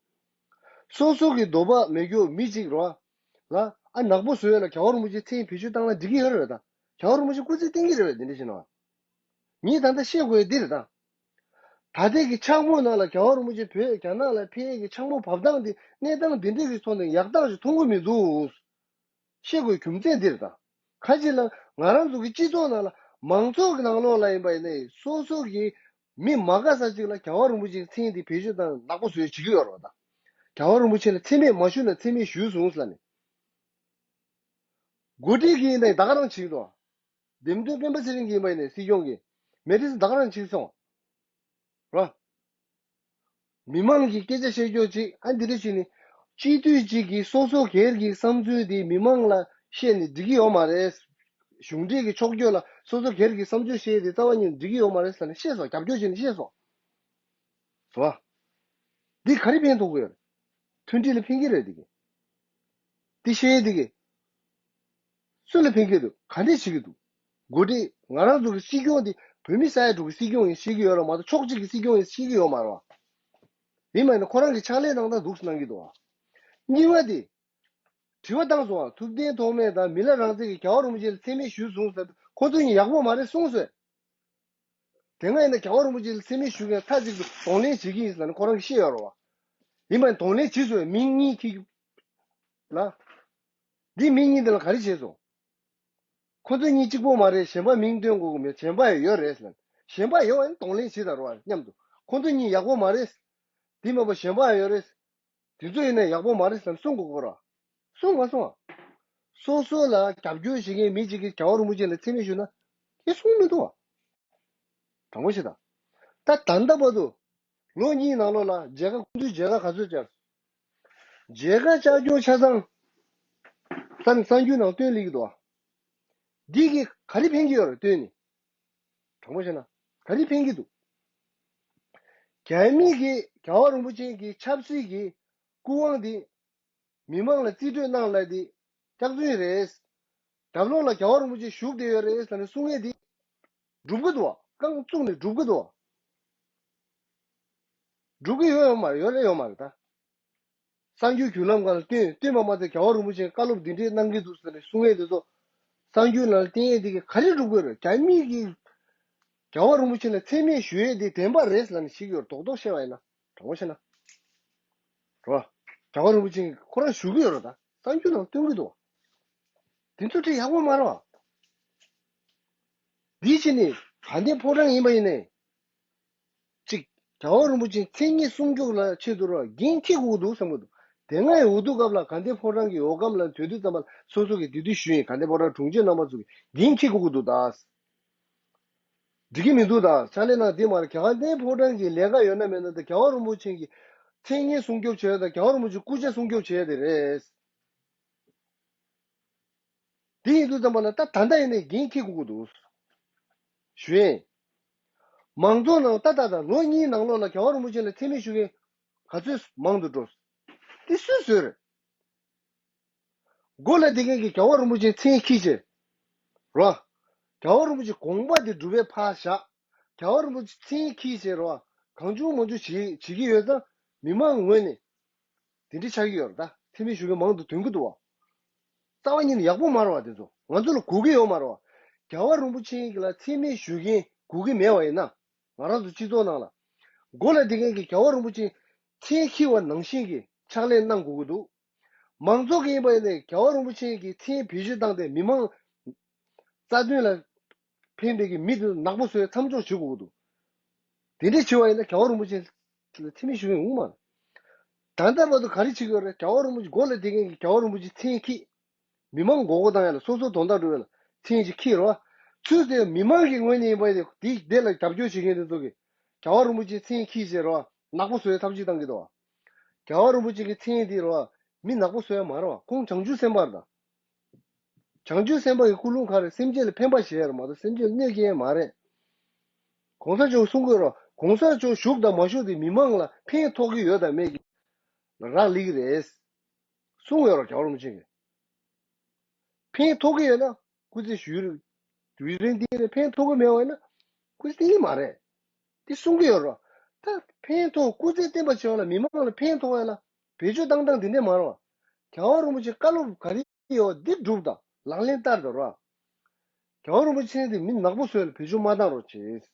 སོ་སོ་གི་འདོད་པ་མེད་རྒྱུ་མི་གཅིག་རེད་བ། ལ་ཨ་ནག་པོ་བཟོ་ཡ་ལ་རྒྱལ་བ་རིན་པོ་ཆེ་མཚན་བེད་སྤྱོད་བཏང་ན་འགྲིག་གི་ཡོད་རེད་ད། རྒྱལ་བ་རིན་པོ་ཆེ་སྐུ་ཚེ་བརྟན་གྱི་རེད་བས་དེ་འདྲ་བྱས་ན་བ། ངས་ད་ལྟ་བཤད་དགོས་འདི་རེད་ད། ད་ལྟའི་གི་འཕྱག་མུ་ནང་ལ་རྒྱལ་བ་རིན་པོ་ཆེ་བོད་རྒྱ་ནག་ལ་ཕེབས་ཡས་ཀྱི་འཕྱག་མུ་བབས་སྟངས་འདི་གནས་སྟངས་འདི་འདྲའི་གི་ཐོག་ནས་ཡག་རྟགས་ཞིག་མཐོང་གི་མི་འདུག་བཤད་དགོས་རྒྱུ་མཚན་འདི་རེད་ད། ཁ་ཅིག་ལ་ང་རང་ཚོ་གི་སྤྱི་ཚོགས་ནང་ལ་མང་ཚོགས་ཀྱི་ནང་ལོགས་ལ་ཡིན་པ་ཡིན་ནའི་སོ་སོ་གི་མི་མ་དགའ་ས་ཅིག་ལ་རྒྱལ་བ་རིན་པོ་ཆེའི་མཚན་འདི་བེད་སྤྱོད་དང་ནག་པོ་བཟོས་བྱེད་ཀྱི་ཡོད་རེད་བ་ད། རྒྱལ་བ་རིན་པོ་ཆེ་ལ་མཚན་སྨད་མ་ཞུས་ན་མཚན་སྨད་ཞུས་སོང་ཟེར་ནས། འགོ་ཁྲིད་ཀྱི་ཡིན་ནའི་ད་ག་རང་བྱེད་ཀྱི་འདུག་འདེམས་ཐོན་སྤེན་པ་ཚེ་རིང་གིས་ཡིན་པ་ཡིན་ནའི་སྲིད་སྐྱོང་གིས་མེ་ཏྲི་སི་ད་ག་རང་བྱེད་སོང་། ར། མི་མང་གི་སྐད་ཆ་བཤད་རྒྱུ་ཅིག་ཨ་འདི་འདྲ་བྱས་ནས་སྤྱི་འཐུས་གཅིག་གིས་སོ་སོ་སྒེར་གྱི་བསམ་ཚུལ་དེ་མི་མང་ལ་བཤད་ནས་འགྲིག་གི་ཡོད་མ་རེད། གཞུང་འབྲེལ་གྱི་ཕྱོགས་བསྐྱོད་ལ་སོ་སོ་སྒེར་གྱི་བསམ་ཚུལ་བཤད་དེ་རྩ་བ་ཉིད་འགྲིག་གི་ཡོད་མ་རེད་ཟེར་ནས་བཤད་སོང་། རྒྱབ་སྐྱོར་བྱས་ནས་བཤད་སོང་། རེད་བ། འདི་ག་རེ་ཕན་ཐོགས་ཀྱི་ཡོད་རེད། མཐུན་སྒྲིལ་ལ་ཕན་གྱི་རེད་འདི་གི། འདི་བཤད་འདི་གི། སུ་ལ་ཕན་གྱི་འདུག་ག་འདྲས་བྱེད་ཀྱི་འདུག་འགོ་ཁྲིད་ང་རང་ཚོ་གི་སྲིད་སྐྱོང་འདི་བོད་མི་ས་ཡ་དྲུག་གི་སྲིད་སྐྱོང་ཡིན་ཤེས་ཀྱི་ཡོད་ར་མ་གཏོགས་ཕྱོགས་གཅིག་གི་སྲིད་སྐྱོང་ཡིན་ཤེས་ཀྱི་ཡོད་མ་རེད་བ། ཡིན་མ་ཡིན་ན་ཁོ་རང་གི་ཕྱག་ལས་གནང་སྟངས་འདུག་སེ་གནང་གི་འདུག་བ། གཉིས་པ་དེ། དྲི་བ་བཏང་སོང་བ། ཐུབ་བསྟན་ཐོགས་མེད་དང་མི་ལ་རང་བཙན་གྱི་རྒྱལ་བ་རིན་པོ་ཆེ་ལ་མཚན་སྨད་ཞུས་སོང་ཟེར། ཁོ་ཚོ་གཉིས་ཡག་པོ་མ་རེད་གསུངས་སོང་། དེ་སྔ་ཡིན་ན་རྒྱལ་བ་རིན་པོ་ཆེ་ལ་མཚན་སྨད་ཞུ་མཁན་མཐའ་གཅིག་ཏུ་གདོང་ལེན་བྱེད་ཀྱི་ཡིན་ཟེར་ནས་ཁོ་རང་གིས་བཤད་ཡོད་རེད་བ། ཡིན་པ་ཡིན་གདོང་ལེན་བྱེད་དགོས་མིང་གཉིས་ཁྱེར་རྒྱུ་ལ། འདི་མིང་གཉིས་འདི་ལ་ག་རེ་བྱས་སོང་། ཁོ་ཚོ་གཉིས་གཅིག་པོ་མ་རེད། གཞན་པ་མིང་སྟོན་དགོས་ཀྱི་མེད། གཞན་པ་ཡང་ཡོད་རེད་ཟེར་ནས། གཞན་པ་ཡོད་པ་ཡིན་གདོང་ལེན་བྱེད་དང་རོགས་མཉམ་དུ། ཁོ་ཚོ་གཉིས་ཡག་པོ་མ་རེད། འདི་མ་གཏོགས་གཞན་པ་ཡང་ཡོད་རེད། དེ་ཚོ་ཡིན་ན་ཡག་པོ་མ་རེད་ཟེར་ནས་གསུང་དགོས་ཀྱི་རེད། གསུང་མ་སོང་ང་། སོ་སོ་ལ་རྒྱབ་སྐྱོར་བྱེད་མཁན་མི་གཅིག་གིས་རྒྱལ་བ་རིན་པོ་ཆེ་ལ་མཚན་སྨད་ཞུས་ན་དེ་གསུང་མི་འདུག་བ། དྲང་པོ་བཤད་དང་། ད་ད་ལྟ་བར་དུ་ལོ་གཉིས་ནང་ལོགས་ལ་མཇལ་ཁ་ཁོང་ཚོས་མཇལ་ཁ་ག་ཚོད་བཅར། མཇལ་ཁ་བཅར་རྒྱུ་ཆ་ཚང་ས་གསར་འགྱུར་ནང་བཏོན་ལེགས་འདུག་བ། འདི་གིས་ག་རེ་ཕན་གྱི་ཡོད་རེད་བཏོན་ནས། དྲང་པོ་བཤད་ན་ག་རེ་ཕན་གྱི་འདུག་རྒྱ་མི་གིས་རྒྱལ་བ་རིན་པོ་ཆེ་གི་ཆབ་སྲིད་ཀྱི་སྐུ་དབང་འདི་མི་མང་ལ་རྩིས་སྤྲོད་གནང་ལབ་དེ་སྐྱག་རྫུན་རེད། རྒྱབ་ལོགས་ལ་རྒྱལ་བ་རིན་པོ་ཆེ་བཞུགས་བསྡད་ཡོད་རེད་ཟེར་ནས་གསུང་ཡས་དེ་སྒྲུབ་ཀྱི་འདུག་བ། རྐང་བཙུགས་ནས་སྒྲུབ་ཀྱི་འདུག་བ། སྒྲུབ་ཀྱི་ཡོད་ཡོད་མ་རེད། ཡོད་རེད་ཡོད་མ་རེད་ད། གསར་འགྱུར་བརྒྱུད་ལམ་སྒང་ལ་བཏོན། བཏོན་པ་མ་ཚད་རྒྱལ་བ་རིན་པོ་ཆེས་བཀའ་སློབ་འདི་འདྲས་གནང་གི་འདུག་ཟེར་ནས་གསུང་ཡས་དེ་ཚོ་གསར་འགྱུར་ནང་ལ་བསྟན་ཡས་དེ་གིས་ག་རེ་སྒྲུབ་དགོས་རེད། རྒྱ་མི་གིས་རྒྱལ་བ་རིན་པོ་ཆེ་ལ་མཚན་སྨད་ཞུ་ཡས་དེ་བདེན་པ་རེད་ཟེར་ནས་ཞིག་ཡོད་རྡོག་རྡོག་བཤད་པ་ཡིན་ན། དྲང་པོ་བཤད་ན། རེད་བ། རྒྱལ་བ་རིན་པོ་ཆེ་ཁོ་རང་ཞུ་གི་ཡོད་རེད་ད། གསར་འགྱུར་ནང་སྟོན་གི་འདུག་བ། དེ་ཚོ་ཁྲིད་ཡག་པོ་མ་རེད་བ། འདི་ཕྱི་ནས་ དགའ་ལྡན་ཕོ་བྲང་ཡིན་པ་ཡིན་ནའི། གཅིག་རྒྱལ་བ་རིན་པོ་ཆེ་མཚན་ཉིད་སྲུང་སྐྱོབ་ལ་ཆེད་དུ་རོ་འགན་འཁྱེར་དགོས་འདུག་བསམ་གྱི་འདུག་དེ་སྔའི་འོས་བསྡུ་སྐབས་ལ་དགའ་ལྡན་ཕོ་བྲང་གི་འོས་སྒམ་ལ་སྡོད་དུས་ཙམ་པ་ལ་སོ་སོ་གིས་དེ་དུས་ཞུས་ཡིན། དགའ་ལྡན་ཕོ་བྲང་དྲུང་ཆེ་རྣམ་པ་ཚོ་གིས་འགན་འཁྱེར་དགོས་ཀྱི་འདུག་ད། འགྲིག་གི་མི་འདུག་ད། ཕྱག་ལས་གནང་དེ་མ་རེད། དགའ་ལྡན་ཕོ་བྲང་གི་ལས་ཀ་ཡོད་ན་མེད་ན་ད་རྒྱལ་བ་རིན་པོ་ཆེ་གི་མཚན་སྙན་སྲུང་སྐྱོབ་བྱས་ཡོད་ད། རྒྱལ་བ་རིན་པོ་ཆེ་སྐུ་ཕྱྭ་སྲུང་སྐྱོབ་བྱས་ཡོད་དེ་རེད། དེ་ཡིན་དུས་ཙམ་པ་ལ་ད་ད་ལྟ་ཡིན་ནའི་འགན་འཁྱེར་དགོས་ཀྱི་འདུག་ཞུ་ཡིན། མང་ཚོགས་ནང་ད་ད་ད་ལོ་གཉིས་ནང་ལོགས་ལ་རྒྱལ་བ་རིན་པོ་ཆེ་ལ་མཚན་སྨད་ཞུ་མཁན་ག་ཚོད་མང་དུ་འགྲོ། དེ་སུས་བཟོས་རེད། མགོ་ལ་བསྡད་མཁན་གྱི་རྒྱལ་བ་རིན་པོ་ཆེའི་མཚན་འཁྱེར་བྱས། རོ། རྒྱལ་བ་རིན་པོ་ཆེ་དགོངས་པ་དེ་སྒྲུབ་པའི་ཕར་བཞག་རྒྱལ་བ་རིན་པོ་ཆེ་མཚན་འཁྱེར་བྱས་རོ། གང་བྱུང་མང་བྱུང་བྱེད་བྱེད་ཀྱི་ཡོད་ཙང་མི་མང་ངོས་ནས་དེ་འདྲ་ཆགས་ཀྱི་ཡོད་རེད་ད། མཚན་སྨད་ཞུ་མཁན་མང་དུ་ཐོན་གྱི་འདུག་བ། རྩ་བ་ཉིད་ནས་ཡག་པོ་མ་རེད་བ། དེ་ཚོ་ང་ཚོ་ལ་དགོས་ཀྱི་ཡོད་མ་རེད་བ། རྒྱལ་བ་རིན་པོ་ཆེ་ལ་མཚན་སྨད་ཞུ་མཁན་དགོས་ཀྱི་མེད་པ་ཡིན་ན། ང་རང་ཚོ་སྤྱི་ཚོགས་ནང་ལ་མགོ་ལ་བསྡད་མཁན་གྱི་རྒྱལ་བ་རིན་པོ་ཆེ་མཚན་འཁྱེར་བ་ནང་བཞིན་གྱི་ཕྱག་ལས་གནང་དགོས་ཀྱི་འདུག་མང་ཚོགས་ཀྱི་ཡིན་པ་ཡིན་ནའི་རྒྱལ་བ་རིན་པོ་ཆེ་གི་མཚན་བེད་སྤྱོད་བཏང་སྟེ་མི་མང་རྩ་དོན་ལ་ཕན་པའི་གི་མི་དེ་ནག་པོ་བཟོས་མཚམས་འཇོག་བྱེད་དགོས་ཀྱི་འདུག་དེ་འདྲ་བྱེད་པ་ཡིན་ན་རྒྱལ་བ་རིན་པོ་ཆེ་ལ་མཚན་སྨད་ཞུ་མཁན་ཡོང་མ་རེད། ད་ལྟ་བར་དུ་ག་རེ་བྱེད་ཀྱི་ཡོད་རེད། རྒྱལ་བ་རིན་པོ་ཆེ་མགོ་ལ་བསྡད་མཁན་གྱི་རྒྱལ་བ་རིན་པོ་ཆེ་མཚན་འཁྱེར། མི་མང་མགོ་སྐོར་བཏང་ཡ་ལ་སོ་སོ་དོན་དག་སྒྲུབ་ཡ་ལ་མཚན་ཞིག་འཁྱེར་རོ། ཚུལ་དེ་མི་མང་གི་ངོས་ནས་ཡིན་པ་ཡིན་ན་དེ་དེ་ལ་རྒྱབ་སྐྱོར་བྱེད་མཁན་དེ་ཚོ་གིས་རྒྱལ་བ་རིན་པོ་ཆེའི་མཚན་འཁྱེར་བྱས་རོ། ནག་པོ་བཟོ་ཡའི་ཐབས་ཤེས་བཏང་གི་འདུག་རྒྱལ་བ་རིན་པོ་ཆེ་གི་མཚན་དེ་རོ། མི་ནག་པོ་བཟོ་ཡ་མ་རེད་བ། ཁོང་བྱང་ཆུབ་སེམས་དཔའ་རེད་ད། བྱང་ཆུབ་སེམས་དཔའ་གི་ཀུན་སློང་ག་རེ། སེམས་ཅན་ལ་ཕན་པ་བྱེད་ཡ་རེད་མ་གཏོགས་སེམས་ཅན་ལ་གནོད་སྐྱེལ་ཡ་མ་རེད། གོང་ས་མཆོག་གསུང་གི་རོ། གོང་ས་མཆོག་བཞུགས་དང་མ་བཞུགས་དེ་མི་མང་ལ་ཕན་ཐོགས་ཀྱི་ཡོད་དང་མེད་ཀྱི་རག་ལས་ཀྱི་རེད། གསུང་ཡོད་རོ་རྒྱལ་བ་རིན་པོ་ཆེ་གིས། ཕན་ཐོགས་ཀྱི་ཡོད་ན་སྐུ་ཚེ་ཞུ་རུ་དུས་རིང་འདི་ནས་ཕན་ཐོགས་ཀྱི་མེད་པ་ཡིན་ན་སྐུ་ཚེ་བརྟན་གྱི་མ་རེད། དེ་གསུང་གི་ཡོད་རོ། ད་ཕན་ཐོགས་སྐུ་ཚེ་བརྟན་པ་བྱེད་པ་ལ་མི་མང་ལ་ཕན་ཐོགས་ཡ་ལ་བེད་སྤྱོད་བཏང་སྟངས་དེ་འདྲས་མ་རེད་བ། རྒྱལ་བ་རིན་པོ་ཆེ་བཀའ་སློབ་ག་རེ་ཡོད་འདི་སྒྲུབ་དང་ལག་ལེན་བསྟར་དང་རོ། རྒྱལ་བ་རིན་པོ་ཆེ་དེ་མི་ནག་པོ་བཟོས་ལ་བེད་སྤྱོད་མ་བཏང་རོགས་བྱེད།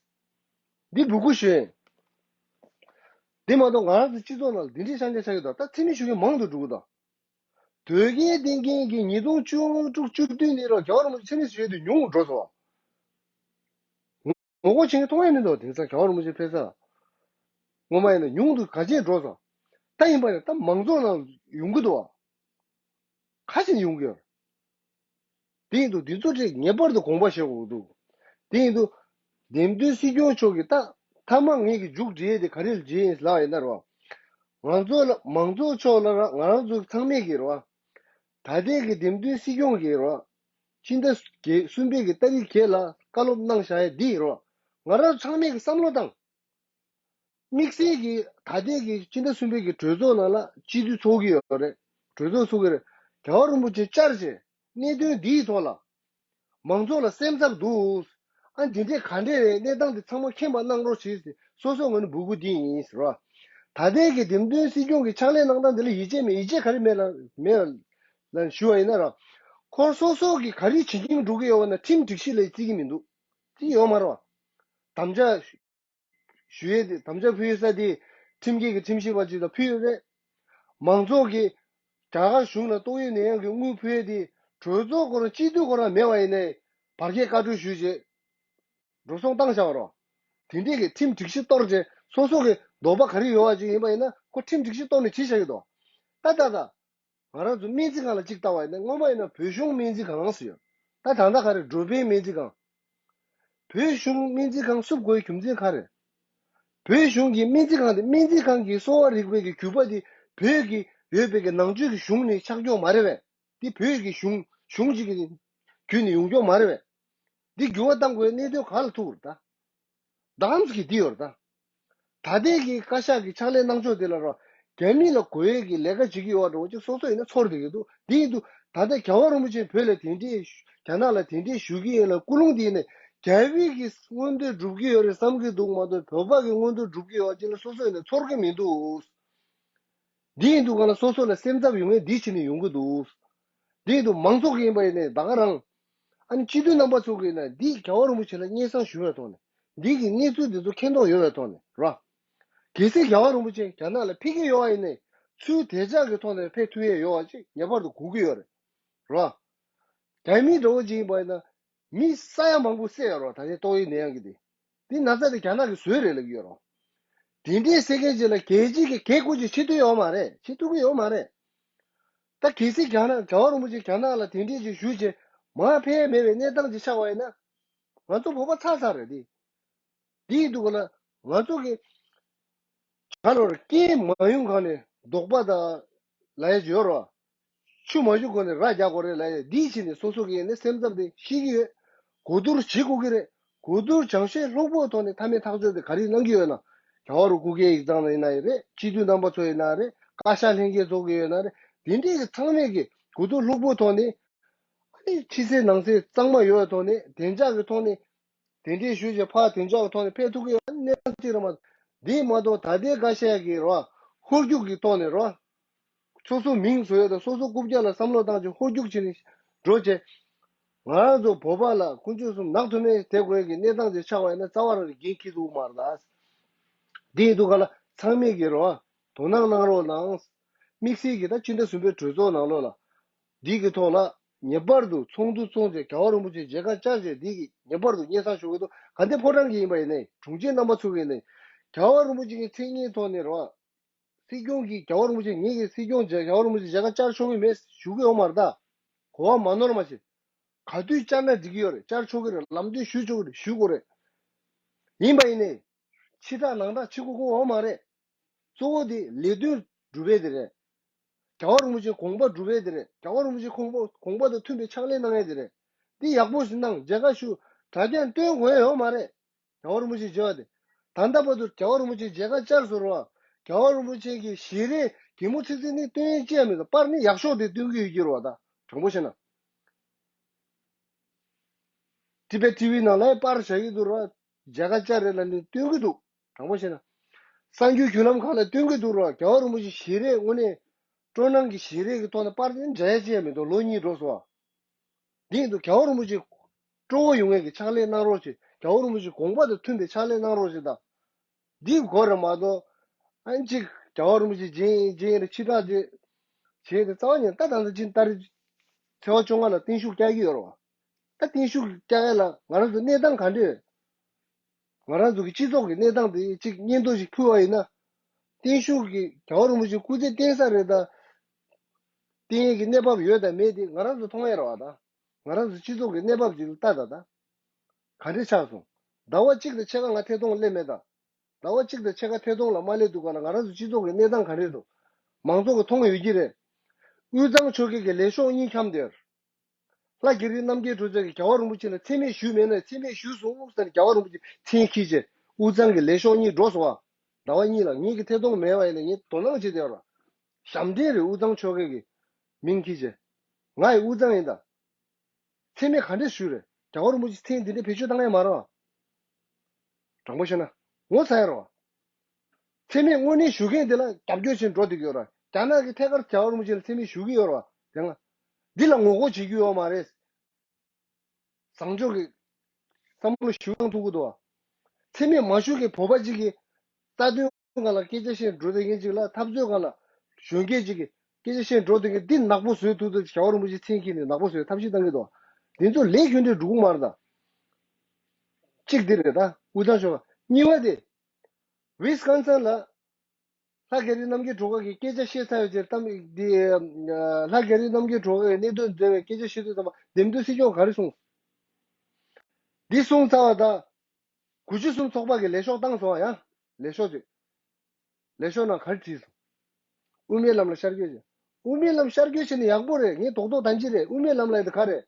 འདི་འབོད་སྐུལ་ཞུ་ཡིན། འདི་མ་གཏོགས་ང་རང་ཚོ་སྤྱི་ཚོགས་ནང་ལ་འདི་འདྲའི་ཤང་ཆ་ཆགས་ཀྱི་འདུག་ད་མཚན་སྨད་ཞུ་མཁན་མང་དུ་འགྲོ་གི་འདུག་དོལ་རྒྱལ་བསྟེན་མཁན་གྱི་ཉིས་སྟོང་བཅུ་དྲུག་བཅུ་བདུན་ནས་རོ་རྒྱལ་བ་རིན་པོ་ཆེ་མཚན་སྨད་ཞུ་ཡས་དེ་ཉུང་དུ་འགྲོ་སོང་བ། ངོ་རྒོལ་བྱེད་མཁན་མཐོང་ཡ་མི་འདུག་དེང་སང་རྒྱལ་བ་རིན་པོ་ཆེ་ཕེབས་ས་ལ། སྔོན་མ་ཡིན་ན་ཉུང་དུ་ག་ཅེས་འགྲོ་སོང་། ད་ཡིན་པ་ཡིན་ན་ད་མང་ཚོགས་ནང་ཡོང་གི་འདུག་བ། ཁ་ཤས་ཡོང་གི་ཡོད། དེ་ཡིན་དུས་འདི་ཚོ་ཁྲིད་ངེས་པར་དུ་དགོངས་པ་བཞེས་དགོས་འདུག་དེ་ཡིན་དུས་འདེམས་ཐོན་སྲིད་སྐྱོང་མཆོག་གིས་ད་མཐའ་མ་ངེད་ཀྱི་མཇུག་སྒྲིལ་ཡས་དེ་ག་རེ་ལ་བྱེད་ཡིན་ལབ་ཡིན་ན་རོ། ང་ཚོ་ལ་མང་ཚོགས་ཕྱོགས་ལ་ར་ང་རང་ཚོ་ཚང་མས་ཀྱི་རོ། ད་ལྟའི་གི་འདེམས་ཐོན་སྲིད་སྐྱོང་གིས་རོ། སྤྱི་ཟླ་བརྒྱད་གསུམ་པའི་གི་ཏ་རིག་བརྒྱད་ལ་བཀའ་སློབ་གནང་བཞག་ཡས་འདི་ཡིན་རོ། ང་རང་ཚང་མས་ཀྱི་བསམ་བློ་བཏང་། དམིགས་བསལ་གྱིས་ད་ལྟའི་གི་སྤྱི་ཟླ་གསུམ་པའི་གི་གྲོས་ཚོགས་ནང་ལ་སྤྱི་འཐུས་ཚོགས་ཀྱི་ཡོད་རེད། གྲོས་ཚོགས་ཚོགས་ཀྱི་རེད། རྒྱལ་བ་རིན་པོ་ཆེ་བཅར་བྱས་གནད་དོན་འདིའི་ཐོག་ལ་མང་ཚོགས་ལ་སེམས་འཚབ་འདུག་ཨ་འདི་འདྲས་ག་འདྲས་རེད། གནས་སྟངས་འདི་ཚང་མ་མཁྱེན་པ་གནང་རོགས་བྱེད་ཟེར་སོ་སོ་ངོས་ནས་འབོད་སྐུལ་འདི་ཡིན་ཟེར་བ། ད་ལྟའི་གི་འདེམས་ཐོན་སྲིད་སྐྱོང་གི་ཕྱག་ལས་གནང་སྟངས་འདི་ལ་ཡིད་ཆེས་མེད། ཡིད་ཆེས་ག་རེ་མེད་ལ་མེད་ལ་ཞུ་བ་ཡིན་ན་ར། ཁོ་སོ་སོ་གི་ག་རེ་བྱེད་ཀྱིན་འགྲོ་གི་ཡོད་བ་ན་ཁྲིམས་སྒྲིག་གཞི་ལ་བརྩི་གི་མི་འདུག་ཅི་ཡོད་མ་རེད་བ། དམ་བཅའ་ཞུ་ཡས་དེ་དམ་བཅའ་ཕུལ་ས་དེ་ཁྲིམས་འགལ་གྱི་ཁྲིམས་ཞིབ་པ་ཅིག་ལ་ཕུལ་ཡོད་རེད། མང་ཚོགས་ཀྱིས་རྒྱ་གར་གཞུང་ལ་ཏོག་དབྱིབས་ནད་ཡམས་ཀྱི་དངུལ་ཕུལ་ཡས་དེ་གྲོས་ཚོགས་ཁོ་རང་སྤྱི་འཐུས་ཁོ་རང་མེད་པ་ཡིན་ནའི་བར་བརྒལ་བཀའ་འཁྲོལ་ཞུས་རྗེས་འགྲོ་སོང་བཏང་བཞག་པ་རོ། དེ་འདྲས་ཀྱི་ཁྲིམས་སྒྲིག་གཞི་གཏོར་རྗེས་སོ་སོ་གི་འདོད་པ་ག་རེ་ཡོད་པ་ཅིག་ཡིན་པ་ཡིན་ན་ཁོ་ཁྲིམས་སྒྲིག་གཞི་གཏོར་ནས་བྱེད་བཞག་གི་འདུག་ད་ད་ད། ང་རང་ཚོ་སྨན་རྩིས་ཁང་ལ་གཅིག་ལྟ་བ་ཡིན་ན་སྔོན་མ་ཡིན་ན་བོད་གཞུང་སྨན་རྩིས་ཁང་ཟེར་ཡོད། ད་ད་ལྟ་ག་རེ་འགྲོ་ཕན་སྨན་རྩིས་ཁང་། བོད་གཞུང་སྨན་རྩིས་ཁང་བསུབ་དགོས་རྒྱུ་མཚན་ག་རེ། བོད་གཞུང་གི་སྨན་རྩིས་ཁང་དེ་སྨན་རྩིས་ཁང་གི་གསོ་བ་རིག་པའི་གི་རྒྱུད་པ་དེ་བོད་ཀྱི་ཡོད་པའི་གི་ནང་ཆོས་ཀྱི་གཞུང་ནས་ཆགས་ཀྱོག་མ་རེད་པས། འདི་བོད་ཀྱི་གཞུང་གཞུང་གཅིག་གི་བརྒྱུད་ནས་ཡོང་ཀྱོག་མ་རེད་པས། འདི་འགྱུར་བ་གཏང་དགོས་གནད་དོན་ག་ལ་ཐུག་རེད་ད། ད་ཧམ་གྱི་འདི་ཡོད་རེད་ད། ད་ལྟའི་གི་བཀའ་ཤག་གི་ཕྱག་ལས་གནང་ཕྱོགས་དེ་ལ་རོ། རྒྱ་མི་ལ་གོ་ཡས་ཀྱི་ལས་ཀ་བྱེད་ཀྱི་ཡོད་པ་འདྲ་བོ་ཅིག་སོ་སོ་ཡིན་ན་ཚོར་བསྡད་ཀྱི་འདུག་འདི་ཡིན་དུས་ད་ལྟ་རྒྱལ་བ་རིན་པོ་ཆེ་བོད་ལ་དེ་འདྲས་རྒྱ་ནག་ལ་དེ་འདྲས་ཞུ་གི་ཡིན་ལ་ཀུན་སློང་དེ་ཡིན་ནས་རྒྱ་བོད་ཀྱི་མངོན་འདོད་སྒྲུབ་ཀྱི་ཡོད་རེད་བསམ་གྱི་འདུག་མ་གཏོགས་བོད་པ་གི་མངོན་འདོད་སྒྲུབ་ཀྱི་ཡོད་པ་ཅིག་ལ་སོ་སོ་ཡིན་ན་ཚོར་གྱི་མི་འདུག་འདི་ཡིན་དུས་གང་ལ་སོ་སོ་ལ་སེམས་འཚབ་ཡོང་མཁན་འདི་བྱས་ནས་ཡོང་གི་འདུག་འདི་ཡིན་དུས་མང་ཚོགས་ཀྱི་ཡིན་པ་ཡིན་ནའི་ད་ག་རང་། ཨ་ནི་སྤྱི་འཐུས་རྣམ་པ་ཚོ་གིས་ན་འདི་རྒྱལ་བ་རིན་པོ་ཆེ་ལ་སྙན་སེང་ཞུ་བའི་ཐོག་ནས་འདི་གི་གནས་ཚུལ་འདི་ཚོ་མཁྱེན་རྟོགས་ཡོད་པའི་ཐོག་ནས་ར། གལ་སྲིད་རྒྱལ་བ་རིན་པོ་ཆེ་རྒྱ་ནག་ལ་ཕེབས་ཀྱི་ཡོད་པ་ཡིན་ནའི་ཚུལ་དེ་ཅག་གི་ཐོག་ནས་ཕེབས་ཐུབ་ཡས་ཡོད་པ་ཅིག་ངེས་པར་དུ་དགོས་ཀྱི་ཡོད་རེད་ར། རྒྱ་མི་འདྲ་བོ་ཅིག་ཡིན་པ་ཡིན་ན་མི་ས་ཡ་མང་པོ་བསད་ཡོད་ར། ད་ལྟའི་ཏོག་དབྱིབས་ནད་ཡམས་ཀྱི་དེ། འདི་ན་ཚ་དེ་རྒྱ་ནག་གིས་བཟོས་རེད་ལབ་ཀྱི་ཡོད་རེད། དེ་འདྲའི་ཟེར་མཁན་ཅིག་ལ་རྒྱལ་སྤྱི་གི་གེ་ཁོ་ཅིག་བྱེད་ཐུབ་ཡོད་མ་རེད། བྱེད་ཐུབ་ཀྱི་ཡོད་མ་རེད། ད་གལ་སྲིད་རྒྱ་ནག་རྒྱལ་བ་རིན་པོ་ཆེ་རྒྱ་ནག་ལ་དེ་འདྲས་ཅིག་ཞུས་བྱས་མར་ཕེབས་མེད་པའི་གནས་སྟངས་ཅིག་ཆགས་པ་ཡིན་ན། ང་ཚོ་བོད་པ་ཚར་ཚར་རེད་དེ། དེ་ཡིན་དུས་ག་ལ་ང་ཚོ་གི་ག་ལོར་རྐྱེན་མ་ཡོང་གང་ནས་རྡོག་པ་དང་ལ་ཡ་ཡོད་རོ། ཆུ་མ་བཞུར་གོང་ནས་ར་རྒྱག་དགོས་རེད་ལབ་ཡ་འདིའི་ཕྱིར་ནས་སོ་སོ་གིས་ནི་སེམས་འཚབ་དེ་ཤེས་ཀྱི་ཡོད། གོ་བསྡུར་བྱེད་དགོས་ཀྱི་རེད། གོ་བསྡུར་སྦྱང་བཤད་ལྷུག་པོའི་ཐོག་ནས་མཐའ་མའི་ཐག་གཅོད་དེ་ག་རེ་གནང་གི་ཡོད་ན། རྒྱལ་བ་རུ་སྐུ་སྒེར་ཡིག་ཚང་ལ་ཡིན་ན་ཡང་རེད། སྤྱི་འཐུས་རྣམ་པ་ཚོ་ཡིན་ན་རེད། བཀའ་ཤག་ལྷན་རྒྱས་ཚོ་གི་ཡོད་ན་རེད། དེ་འདྲའི་གི་ཚང་མས་ཀྱི་གོ་བསྡུར་ལྷུག་པོའི་ཐོག་ནས་ཨ་ནི་ཕྱི་གསལ་ནང་གསལ་གཙང་མ་ཡོད་པའི་ཐོག་ནས་བདེ་འཇགས་ཀྱི་ཐོག་ནས། དེ་འདྲའི་ཞུས་བྱས་ཕར་བདེ་འཇགས་ཀྱི་ཐོག་ནས་ཕེབས་ཐུབ་ཀྱི་ཡོད་གནས་སྟངས་གཅིག་རེད་མ་གཏོགས། འདི་མ་གཏོགས་ད་ལྟའི་འགའ་ཤས་ཀྱིས་རོ། ཧོལ་རྒྱུག་གི་ཐོག་ནས་རོ། སོ་སོ་མིང་བཟོ་ཡ་དང་སོ་སོ་རྐུབ་བཀྱག་ལ་བསམ་བློ་བཏང་བྱས་ཧོལ་རྒྱུག་བྱས་ནས་འགྲོ་བྱས། ང་རང་ཚོ་བོད་པ་ལ་དཀོན་མཆོག་གསུམ་ནག་ཐུབ་མེད་དེ་དགོས་ཀྱི་གནས་སྟངས་དེ་ཆགས་པ་ཡིན་ན་རྩ་བ་རང་ནས་འགན་འཁྱེར་ཐུབ་མ་རེད་ད། འདི་ཡིན་དུས་ག་ལ་ཚང་མས་ཀྱིས་རོ། དོ་སྣང་གནང་རོགས་གནང་། དམིགས་བསལ་གྱིས་ད་ཕྱི་ཟླ་གསུམ་པའི་གྲོས་ཚོགས་ནང་ལོགས་ལ། འདི་གི་ཐོག་ལ་ངེས་པར་དུ་ཚོགས་འདུ་བཙུགས་ཏེ་རྒྱལ་བ་རིན་པོ་ཆེ་མཇལ་ཁ་བཅར་བྱས་འདི་གི་ངེས་པར་དུ་སྙན་སེང་ཞུ་གི་འདུག་ག་འདི་ཕོ་བྲང་གི་ཡིན་པ་ཡིན་ནའི་དྲུང་ཆེ་རྣམ་པ་ཚོ་གི་ཡིན་ནའི་རྒྱལ་བ་རིན་པོ་ཆེ་གི་མཚན་སྙན་ཐོག་ནས་རོ། སྲིད་སྐྱོང་གིས་རྒྱལ་བ་རིན་པོ་ཆེ་ངེད་ཀྱི་སྲིད་སྐྱོང་མཇལ་རྒྱལ་བ་རིན་པོ་ཆེ་མཇལ་ཁ་བཅར་ཆོག་གི་མེད་ཞུ་གི་ཡོད་མ་རེད་ད། གོ་བ་མ་ནོར་མ་བྱེད། ག་དུས་བཅར་ན་འགྲིག་གི་ཡོད་རེད། བཅར་ཆོག་གི་རེད། ལམ་སྟོན་ཞུ་ཆོག་གི་རེད། ཞུ་དགོས་རེད། ཡིན་པ་ཡིན་ནའི། ཕྱི་དགྲ་ནང་དགྲ་བྱེད་དགོས་ཀྱི་ཡོད་མ་རེད། གཙོ་བོ་དེ་ལས་དོན་སྒྲུབ་ཡས་དེ་རེད། རྒྱལ་བ་རིན་པོ་ཆེའི་དགོངས་པ་སྒྲུབ་ཡས་དེ་རེད། རྒྱལ་བ་རིན་པོ་ཆེའི་དགོངས་པ་དགོངས་པ་དང་མཐུན་པའི་ཕྱག་ལས་གནང་ཡས་དེ་རེད། འདི་ཡག་པོ་ཞིག་གནང་། མཇལ་ཁ་ཞུ། དྲ་རྒྱ་སྟོན་དགོས་ཡ་ཡོད་མ་རེད། རྒྱལ་བ་རིན་པོ་ཆེ་མཇལ་བ་དེ། ད་ལྟ་བར་དུ་རྒྱལ་བ་རིན་པོ་ཆེ་མཇལ་ཁ་བཅར་སོང་རོགས། རྒྱལ་བ་རིན་པོ་ཆེ་གི་ཞལ་རས་གད་མོ་ཚིག་ཚིག་ནི་སྟོན་ཡས་ཅི་ཡང་མེད་དོ། པར་ནི་ཡག་ཤོས་དེ་སྟོན་གི་ཡོད་ཀྱི་རེད་བ། ད་དྲང་པོ་བཤད་ན། ཊི་བེཊ་ཊི་ཝི་ནང་ལ་པར་བཞག་གི་འདུག་རོགས། མཇལ་ཁ་བཅར་རེད་ལབ་ནས་སྟོན་གི་འདུག་དྲང་པོ་བཤད་ན། གསར་འགྱུར་བརྒྱུད་ལམ་ཁག་ལ་སྟོན་གི་འདུག་རོགས། རྒྱལ་བ་རིན་པོ་ཆེ་ཞལ་རས་དངོས་གནས་སྤྲོ་སྣང་གི་ཞལ་རས་ཀྱི་ཐོག་ནས་པར་དེ་མཇལ་ཡ་ཅི་ཡང་མི་འདུག་ལོ་གཉིས་འགྲོ་སོང་བ། འདི་ཡིན་དུས་རྒྱལ་བ་རིན་པོ་ཆེ་སྤྲོ་བོ་ཡོང་ངེས་ཀྱི་ཕྱག་ལས་གནང་རོགས་ཞེས། རྒྱལ་བ་རིན་པོ་ཆེ་དགོངས་པ་དང་མཐུན་པའི་ཕྱག་ལས་གནང་རོགས་ཞེས་དང་། འདི་གོ་རེ་མ་གཏོགས། ཨ་ནི་གཅིག་རྒྱལ་བ་རིན་པོ་ཆེ་མཇལ་ཡིན་མཇལ་ཡིན་རེ་ཕྱི་བསྒྲགས་རེ་བྱས་ཏེ་རྩ་བ་ཉིད་ད་ད་ལྟ་ཕྱི་ཟླ་རེ་ཚེས་པ་བཅོ་ལྔ་ལ་བརྟན་བཞུགས་བསྐྱལ་གྱི་ཡོད་རེད་བ། ད་བརྟན་བཞུགས་བསྐྱལ་ཡ་ལ་ང་རང་ཚོ་གནས་སྟངས་ག་འདྲས། ང་རང་ཚོ་གི་སྤྱི་ཚོགས་ཀྱི་གནས་སྟངས་དེ་གཅིག་སྙན་ཐོ་ཞིག་ཕུལ་བ་ཡིན་ན། བརྟན་བཞུགས་ཀྱི་རྒྱལ་བ་རིན་པོ་ཆེ་སྐུ་ཚེ་བརྟན་ས་རེད་ད། བརྟན་ཡས་ཀྱི་གནས་བབ་ཡོད་དང་མེད་དེ་ང་རང་ཚོ་མཐོང་ཡ་རེད་བ་ད། ང་རང་ཚོ་སྤྱི་ཚོགས་ཀྱི་གནས་བབ་ཅིག་ལ་ལྟ་ད་ད། ག་འདྲས་ཆགས་སོང་། ཟླ་བ་གཅིག་དང་ཕྱེད་ཀ་ང་ཐད་གཏོང་སླེབས་མེད་ད། ཟླ་བ་གཅིག་དང་ཕྱེད་ཀ་ཐད་གཏོང་ལ་མ་སླེབས་དུས་ག་ལ་ང་རང་ཚོ་སྤྱི་ཚོགས་ཀྱི་གནས་སྟངས་ག་འདྲས་འདུག་མང་ཚོགས་ཀྱིས་མཐོང་ཡོད་ཀྱི་རེད། དབུས་གཙང་ཆོལ་ཁའི་གི་ལས་ཤོག་གཉིས་འཁྱམས་དེར། ལྷ་རྒྱ་རི་རྣམ་རྒྱལ་གྲོས་ཚོགས་ཀྱིས་རྒྱལ་བ་རིན་པོ་ཆེ་ལ་མཚན་སྨད་ཞུས་མེད་ན་མཚན་སྨད་ཞུས་སོང་ཟེར་ནས་རྒྱལ་བ་རིན་པོ་ཆེ་མཚན་འཁྱེར་བྱས་དབུས་གཙང་གི་ལས་ཤོག་གཉིས་འགྲོ་སོང་བ། ཟླ་བ་གཉིས་ལ་ངེད་ཀྱི་ཐད་གཏོང་མེད་པ་ཡིན་ན་ངས་དོ་སྣང་བྱེད་བསྡད་ཡོད་ར། ཞབས་འདྲེན་རེད། དབུས་གཙང་ཆོལ་ཁའི་གི་མིང་འཁྱེར་བྱས། ང་ཡི་དབུས་གཙང་ཡིན་ད། མཚན་སྨད་ག་འདྲས་ཞུས་རེད། རྒྱལ་བ་རིན་པོ་ཆེ་མཚན་འདི་འདྲས་བེད་སྤྱོད་བཏང་ཡ་མ་རེད་བ། དྲང་པོ་བཤད་ན། ངོ་ཚ་ཡ་རེད་བ། མཚན་སྨད་དངོས་གནས་ཞུ་མཁན་དེ་ལ་རྒྱབ་སྐྱོར་བྱས་འགྲོ་བསྡད་ཀྱི་ཡོད་རེད་བ། རྒྱ་ནག་གིས་ཐད་ཀར་རྒྱལ་བ་རིན་པོ་ཆེ་ལ་མཚན་སྨད་ཞུ་གི་ཡོད་རེད་བ། དེ་སྔ། འདི་ལ་ངོ་རྒོལ་བྱེད་རྒྱུ་ཡོད་མ་རེད། བཟང་ཕྱོགས་ཀྱི་བསམ་བློ་ཞིག་བཏང་ཐུབ་ཀྱི་འདུག་བ། མཚན་སྨད་མ་ཞུ་མཁན་བོད་པ་གཅིག་གིས་རྩ་དོན་སྒང་ལ་སྐད་ཆ་བཤད་འགྲོ་བསྡད་མཁན་ཅིག་ལ་འཐབ་རྩོད་སྒང་ལ་གཞོན་སྐྱེས་ཅིག་གིས་སྐད་ཆ་བཤད་འགྲོ་བསྡད་མཁན་འདི་ནག་པོ་བཟོས་ཐུབ་ཐུབ་རྒྱལ་བ་རིན་པོ་ཆེ་མཚན་འཁྱེར་ནས་ནག་པོ་བཟོས་ཐབས་ཤེས་བཏང་གི་འདུག་བ། འདི་ཚོ་ལས་རྒྱུ་འབྲས་འགྲོ་གི་མ་རེད་ད། གཅིག་འདི་རེད་ད། དབུས་གཙང་ཆོལ་ཁ། གཉིས་པ་དེ། ཝིས་ཀོན་སིན་ལ། ལྷ་རྒྱ་རི་རྣམ་རྒྱལ་གྲོས་ཁང་གིས་སྐད་ཆ་བཤད་ཚར་བའི་རྗེས་གཏམ་འདི། ལྷ་རྒྱ་རི་རྣམ་རྒྱལ་གྲོས་ཁང་གི་གནད་དོན་འབྲེལ་བའི་སྐད་ཆ་བཤད་དུས་ཙམ་པ་འདེམས་ཐོན་སྲིད་སྐྱོང་ག་རེ་གསུངས། འདི་གསུངས་ཚར་བ་དང་། དགུ་བཅུ་གསུམ་ཚོགས་པ་གི་ལས་ཤོག་བཏང་སོང་ཡ། ལས་ཤོག་ཅིག་ལས་ཤོག་ནང་ག་རེ་བྲིས་སོང་། དབུ་མའི་ལམ་ལ་ཤར་བསྐྱོད་བྱས། དབུ་མའི་ལམ་ཤར་བསྐྱོད་བྱས་ནས་ཡག་པོ་རེད། ངས་རྡོག་རྡོག་ད་ཅི་རེད། དབུ་མའི་ལམ་ལ་ཡིན་ད་ག་རེད།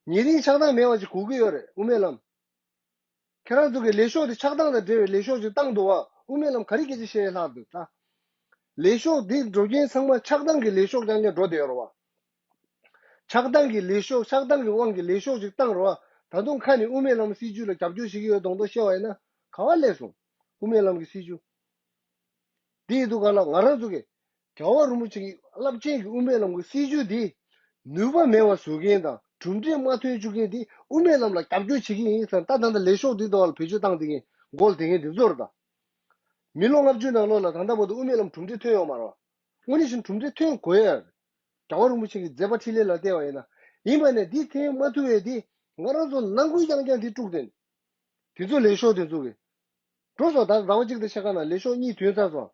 ཉེ་རིང་ཆགས་སྡང་མེད་པ་ཅིག་དགོས་ཀྱི་ཡོད་རེད། དབུ་མའི་ལམ། ཁྱེད་རང་ཚོ་གི་ལས་ཤོག་དེ་ཆགས་སྡང་དང་འབྲེལ་བའི་ལས་ཤོག་ཅིག་བཏང་འདུག་བ། དབུ་མའི་ལམ་ག་རེ་སྐད་ཆ་བཤད་ཡས་ལྷག་འདུག་ད། ལས་ཤོག་འདི་འགྲོ་མཁན་ཚང་མ་ཆགས་སྡང་གི་ལས་ཤོག་རྐྱང་རྐྱང་འགྲོ་བསྡད་ཡོད་རེད་བ། ཆགས་སྡང་གི་ལས་ཤོག་ཆགས་སྡང་གི་དབང་གིས་ལས་ཤོག་ཅིག་བཏང་རེད་བ། ད་དུང་ཁ་ནས་དབུ་མའི་ལམ་སྲིད་བྱུས་ལ་རྒྱབ་སྐྱོར་བྱེད་ཀྱི་ཡོད་མདོག་མདོག་བཤད་པ་ཡིན་ན་ག་བ་སླེབས་སོང་། དབུ་མའི་ལམ་གྱི་སྲིད་བྱུས། འདི་ཡིན་དུས་ག་ལ་ང་རང་ཚོ་གི་རྒྱལ་བ་རིན་པོ་ཆེ་གི་རླབས་ཆེན་གྱི་དབུ་མའི་ལམ་གྱི་སྲིད་བྱུས་འདི་ནུས་པ་མེད་པ་བཟོ་མཁན་དང་གྲུབ་འབྲས་མ་ཐོན་བཅུག་མཁན་འདི་དབུ་མའི་ལམ་ལ་རྒྱབ་སྐྱོར་བྱེད་ཀྱི་ཡིན་ཟེར། ད་ད་ལྟ་ལས་ཤོག་འདི་འདྲ་བ་ལ་བེད་སྤྱོད་བཏང་བསྡད་མཁན་མགོ་ལ་བསྡད་མཁན་འདི་ཚོ་རེད་ད། མི་ལོ་ལྔ་བཅུའི་ནང་ལོགས་ལ་ད་ལྟ་བར་དུ་དབུ་མའི་ལམ་གྲུབ་འབྲས་ཐོན་ཡོད་མ་རེད་བ། དངོས་གནས་བཞིན་གྲུབ་འབྲས་ཐོན་དགོས་ཡ། རྒྱལ་བ་རིན་པོ་ཆེ་གི་མཛད་པ་འཕྲིན་ལས་ལ་བལྟས་པ་ཡིན་ན། ཡིན་པ་ནས་འདི་ཐོན་མ་ཐུབ་པའི་འདི་ང་རང་ཚོ་ནང་ཁུལ་རྐྱང་རྐྱང་འདི་དཀྲུགས་ཏེ། དེ་ཚོ་ལས་ཤོག་དེ་ཚོ་གི། འགྲོ་སོང་ད་ཟླ་བ་གཅིག་དང་ཕྱེད་ཀ་ནང་ལས་ཤོག་གཉིས་ཐོན་ཚར་སོང་།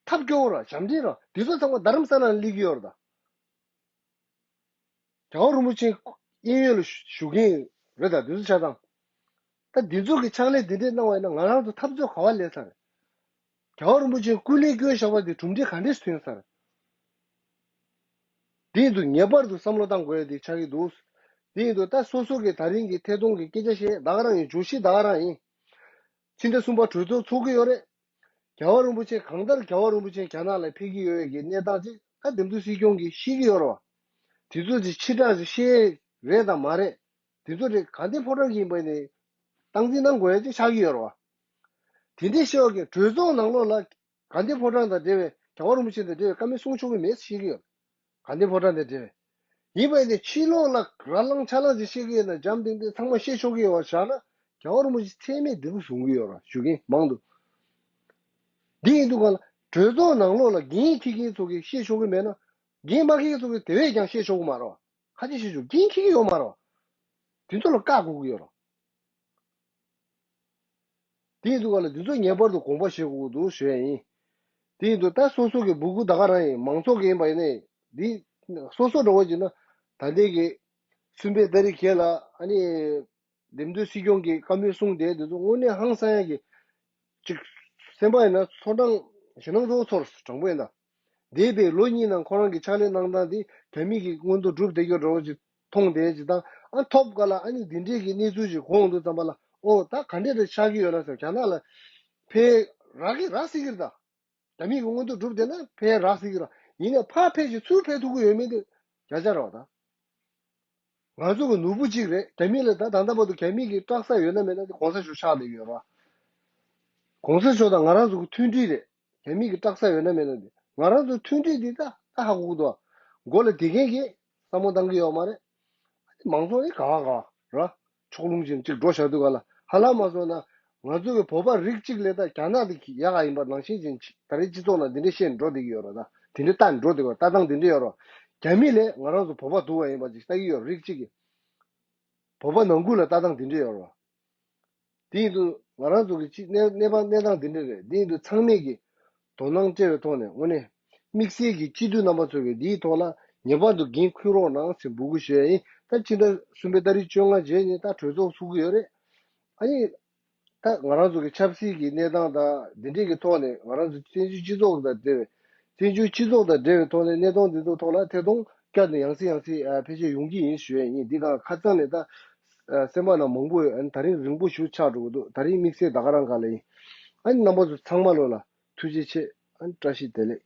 ཐབས་སྐྱོ་བོ་ར་བྱམས་སྒྲིག་ར་དེ་ཚོ་ཚང་མ་རྡ་རམ་ས་ལ་ནང་སླེབས་ཀྱི་ཡོད་རེད་ད། རྒྱལ་བ་རིན་པོ་ཆེ་གཡས་གཡོན་ལ་བཞུགས་མཁན་རེད་ད་དེ་ཚོ་ཆ་ཚང་། ད་འདི་ཚོ་གི་ཕྱག་ལས་འདི་འདྲས་གནང་བ་ཡིན་ན་ང་རང་ཚོ་འཐབ་རྩོད་ག་བ་ལས་ཚར་རེད། རྒྱལ་བ་རིན་པོ་ཆེ་སྐུ་ལས་བསྐྱོན་བཞག་པ་འདི་གྲུབ་འབྲས་ག་འདྲས་ཐོན་ཚར། དེ་ཡིན་དུས་ངེས་པར་དུ་བསམ་བློ་བཏང་དགོས་ཡ་དེ་ཆགས་ཀྱི་འདུག་དེ་ཡིན་དུས་ད་སོ་སོ་གི་ད་རིང་གི་ཐད་གཏོང་གི་སྐད་ཆ་བཤད་ད་ག་རང་ཡིན། བརྗོད་གཞི་ད་ག་རང་ཡིན། ཕྱི་ཟླ་གསུམ་པ་གྲོས་ཚོགས་ཚོགས་ཀྱི་ཡོད་རེད། རྒྱལ་བ་རིན་པོ་ཆེ་གང་ལྟར་རྒྱལ་བ་རིན་པོ་ཆེ་རྒྱ་ནག་ལ་ཕེབས་ཀྱི་ཡོད་པའི་གི་གནས་སྟངས་ཅིག་ད་འདེམས་ཐོན་སྲིད་སྐྱོང་གིས་ཤེས་ཀྱི་ཡོད་རེད་བ། དེ་ཚོ་ཅིག་ཕྱི་དྲགས་ཅིག་ཤེས་རེད་དང་མ་རེད། དེ་ཚོ་རེད་ག་འདི་ཕོ་བྲང་གི་ཡིན་པ་ནི་སྟངས་འཛིན་གནང་དགོས་ཡ་ཅིག་ཆགས་ཀྱི་ཡོད་རེད་བ། དེ་འདྲའི་ཤེས་པ་གི་གྲོས་ཚོགས་ནང་ལོགས་ལ་ག་འདི་ཕོ་བྲང་དང་འབྲེལ་བའི་རྒྱལ་བ་རིན་པོ་ཆེ་དང་འབྲེལ་བའི་བཀའ་མོལ་གསུང་ཆོག་གི་མེད་ཤེས་ཀྱི་ཡོད། ག་འདི་ཕོ་བྲང་དང་འབྲེལ་བའི། ཡིན་པ་ཡིན་ནའི་ཕྱི་ལོགས་ལ་ར་ལངས་ཆ་ལངས་ཅིག་བཤད་ཀྱི་ཡོད་ན་འཇམ་ཐིང་ཐིང་ཚང་མ་བཤད་ཆོག་གི་ཡོད་པ་བཞག་ན་རྒྱལ་བ་རིན་པོ་ཆེ་ཚད་མེད་འདི་གུ་བཟུང་གི་ཡོད་ར་ཞུ་མཁན་མང་འདུག་འདི་ཡིན་དུས་ག་ལ་གྲོས་ཚོགས་ནང་ལོགས་ལ་འགན་འཁྱེར་མཁན་ཚོ་གིས་བཤད་ཆོག་གི་མེད་ན་འགན་མ་འཁྱེར་མཁན་ཚོ་གིས་དེ་བས་ཀྱང་བཤད་ཆོག་གི་མ་རེད་བ། ཁ་ཅིག་བཤད་ཆོག་འགན་འཁྱེར་གྱི་ཡོད་མ་རེད་བ། དེ་ཚོ་ལ་བཀག་དགོས་ཀྱི་ཡོད་ར། དེ་ཡིན་དུས་ག་ལ་འདི་ཚོ་ངེས་པར་དུ་དགོངས་པ་བཞེས་དགོས་ཀྱི་འདུག་ཞུ་ཡ་ཡིན། དེ་ཡིན་དུས་ད་སོ་སོ་གི་འབོད་སྐུལ་ད་ག་རང་ཡིན། མང་ཚོགས་ཀྱི་ཡིན་པ་ཡིན་ནའི་འདི་སོ་སོ་འགྲོ་བ་བྱས་ན་ད་ལྟའི་གི་སུམ་པའི་ཏ་རིག་གེ་ལ་ཨ་ནི་འདེམས་ཐོན་སྲིད་སྐྱོང་གི་བཀའ་མོལ་གསུངས་ཏེ་འདི་ཚོ་དངོས་གནས་ཧང་སང་ཡ་གི་ཅིག་སེམས་པ་ཡིན་ན་ཚོར་སྣང་ཞེད་སྣང་ཚོ་ཚོར་དྲང་པོ་ཡིན་ད། འདས་པའི་ལོ་གཉིས་ནང་ཁོ་རང་གི་ཕྱག་ལས་གནང་སྟངས་དེ་རྒྱ་མི་གི་མངོན་མཐོ་གྲུབ་བསྡད་ཀྱི་འགྲོ་ཅིག་མཐོང་བསྡད་ཅིག་དང་ཨ་ཐོབ་ག་ལ་ཨ་ནི་འདི་འདྲས་ཀྱི་གནས་ཚུལ་ཅིག་གོ་འོང་དུས་ཙམ་པ་ལ་ཨོ་ད་ག་འདྲས་རེད་ཆགས་ཀྱི་ཡོད་ན་ཟེར། རྒྱ་ནག་ལ་ཕེ་རག་གི་རག་སྲིད་ཀྱི་རེད་ད། རྒྱ་མི་གི་མངོན་མཐོ་གྲུབ་བསྡད་ན་ཕེ་རག་སྲིད་ཀྱི་རེད། ཡིན་ནའི་ཕར་ཕེ་ཅིག་ཚུར་ཕེ་ཐུབ་ཀྱི་ཡོད་མེད་དེ་བརྒྱ་ཆ་རེད་བ་ད། ང་ཚོ་གི་ནོར་བུ་གཅིག་རེད། རྒྱ་མི་ལ་ད་ད་ལྟ་བར་དུ་རྒྱ་མི་གི་སྐྲག་ས་ཡོད་ན་མེད་ན་དེ་གོང་ས་མཆོག་ཆགས་བསྡད་ཡོད་རེད། གོང་ས་མཆོག་དང་ང་རང་ཚོ་གི་མཐུན་སྒྲིལ་རེད། རྒྱ་མི་གི་སྐྲག་ས་ཡོད་ན་མེད་ན་དེ་ང་རང་ཚོ་མཐུན་སྒྲིལ་འདི་ད་ད་ཧ་གོ་གི་འདུག་མགོ་ལ་དེ་གན་གི་བསམ་བློ་བཏང་གི་ཡོད་མ་རེད། མང་ཚོགས་ནི་ག་བ་ག་བ་ར། ཕྱོགས་ལྷུང་ཅན་གཅིག་འགྲོ་བཞག་དུས་ག་ལ་ཧ་ལམ་མ་སོང་ན་ང་ཚོ་གི་བོད་པ་རིགས་གཅིག་ལས་ད་རྒྱ་ནག་དེ་ཡག་ག་ཡིན་པ་ནང་བཞིན་ཅན་ད་རེས་སྤྱི་ཚོགས་ནང་དེ་འདྲས་བཤད་འགྲོ་བསྡད་ཀྱི་ཡོད་རེད་ད། དེ་འདྲས་ལྟ་འགྲོ་བསྡད་ཀྱི་ཡོད། ལྟ་སྟངས་དེ་འདྲས་ཡོད་རེད། རྒྱ་མི་ལས་ང་རང་ཚོ་བོད་པ་སྡུག་ག་ཡིན་པ་ཅིག་ལྟ་གི་ཡོད་རེད། རིགས་གཅིག་གི་བོད་པ་ནང་ཁུལ་ལ་ལྟ་སྟངས་དེ་འདྲས་ཡོད་རེད། དེ་ཡིན་དུས་ང་རང་ཚོ་གི་སྤྱི་གནས་གནས་པ་གནས་སྟངས་འདི་འདྲ་རེད། དེ་ཡིན་དུས་ཚང་མས་ཀྱི་དོ་སྣང་སྤྲད་པའི་ཐོག་ནས་དངོས་གནས་དམིགས་བསལ་གྱི་སྤྱི་འཐུས་རྣམ་པ་ཚོ་གིས་འདིའི་ཐོག་ལ་ངེས་པར་དུ་འགན་འཁུར་རོགས་གནང་ཟེར་འབོད་སྐུལ་ཞུ་ཡ་ཡིན། ད་ཕྱི་ཟླ་གསུམ་པའི་ཏ་རིག་བཅོ་ལྔ་རྗེས་ནས་ད་གྲོས་ཚོགས་ཚུགས་ཀྱི་ཡོད་རེད། ཨ་ནི་ད་ང་རང་ཚོ་གི་ཆབ་སྲིད་ཀྱི་གནས་སྟངས་དང་འདི་འདྲས་ཀྱི་ཐོག་ནས་ང་རང་ཚོ་བཙན་བྱོལ་སྤྱི་ཚོགས་དང་འབྲེལ་བའི་བཙན་བྱོལ་སྤྱི་ཚོགས་དང་འབྲེལ་བའི་ཐོག་ནས་གནས་སྟངས་འདི་ཚོའི་ཐོག་ལ་ཐད་གཏོང་བསྐྱར་ནས་ཡང་སེ་ཡང་སེ་ཕལ་ཆེར་ཡོང་གི་ཡིན་ཞུ་ཡ་ཡིན། འདི་ག་ཁ་སང་ནས་ད་སེམས་པ་ནང་མང་པོ་ཡོད། ཨ་ནི་ད་རིང་རིང་པོ་ཞིག་ཆགས་འགྲོ་གི་འདུག་ད་རིང་དམིགས་བསལ་ད་ག་རང་ག་ལ་ཡིན། ཨ་ནི་རྣམ་པ་ཚོ་ཚང་མ་ལོ་ལ་ཐུགས་རྗེ་ཆེ། ཨ་ནི་བཀྲ་ཤིས་བདེ་ལེགས།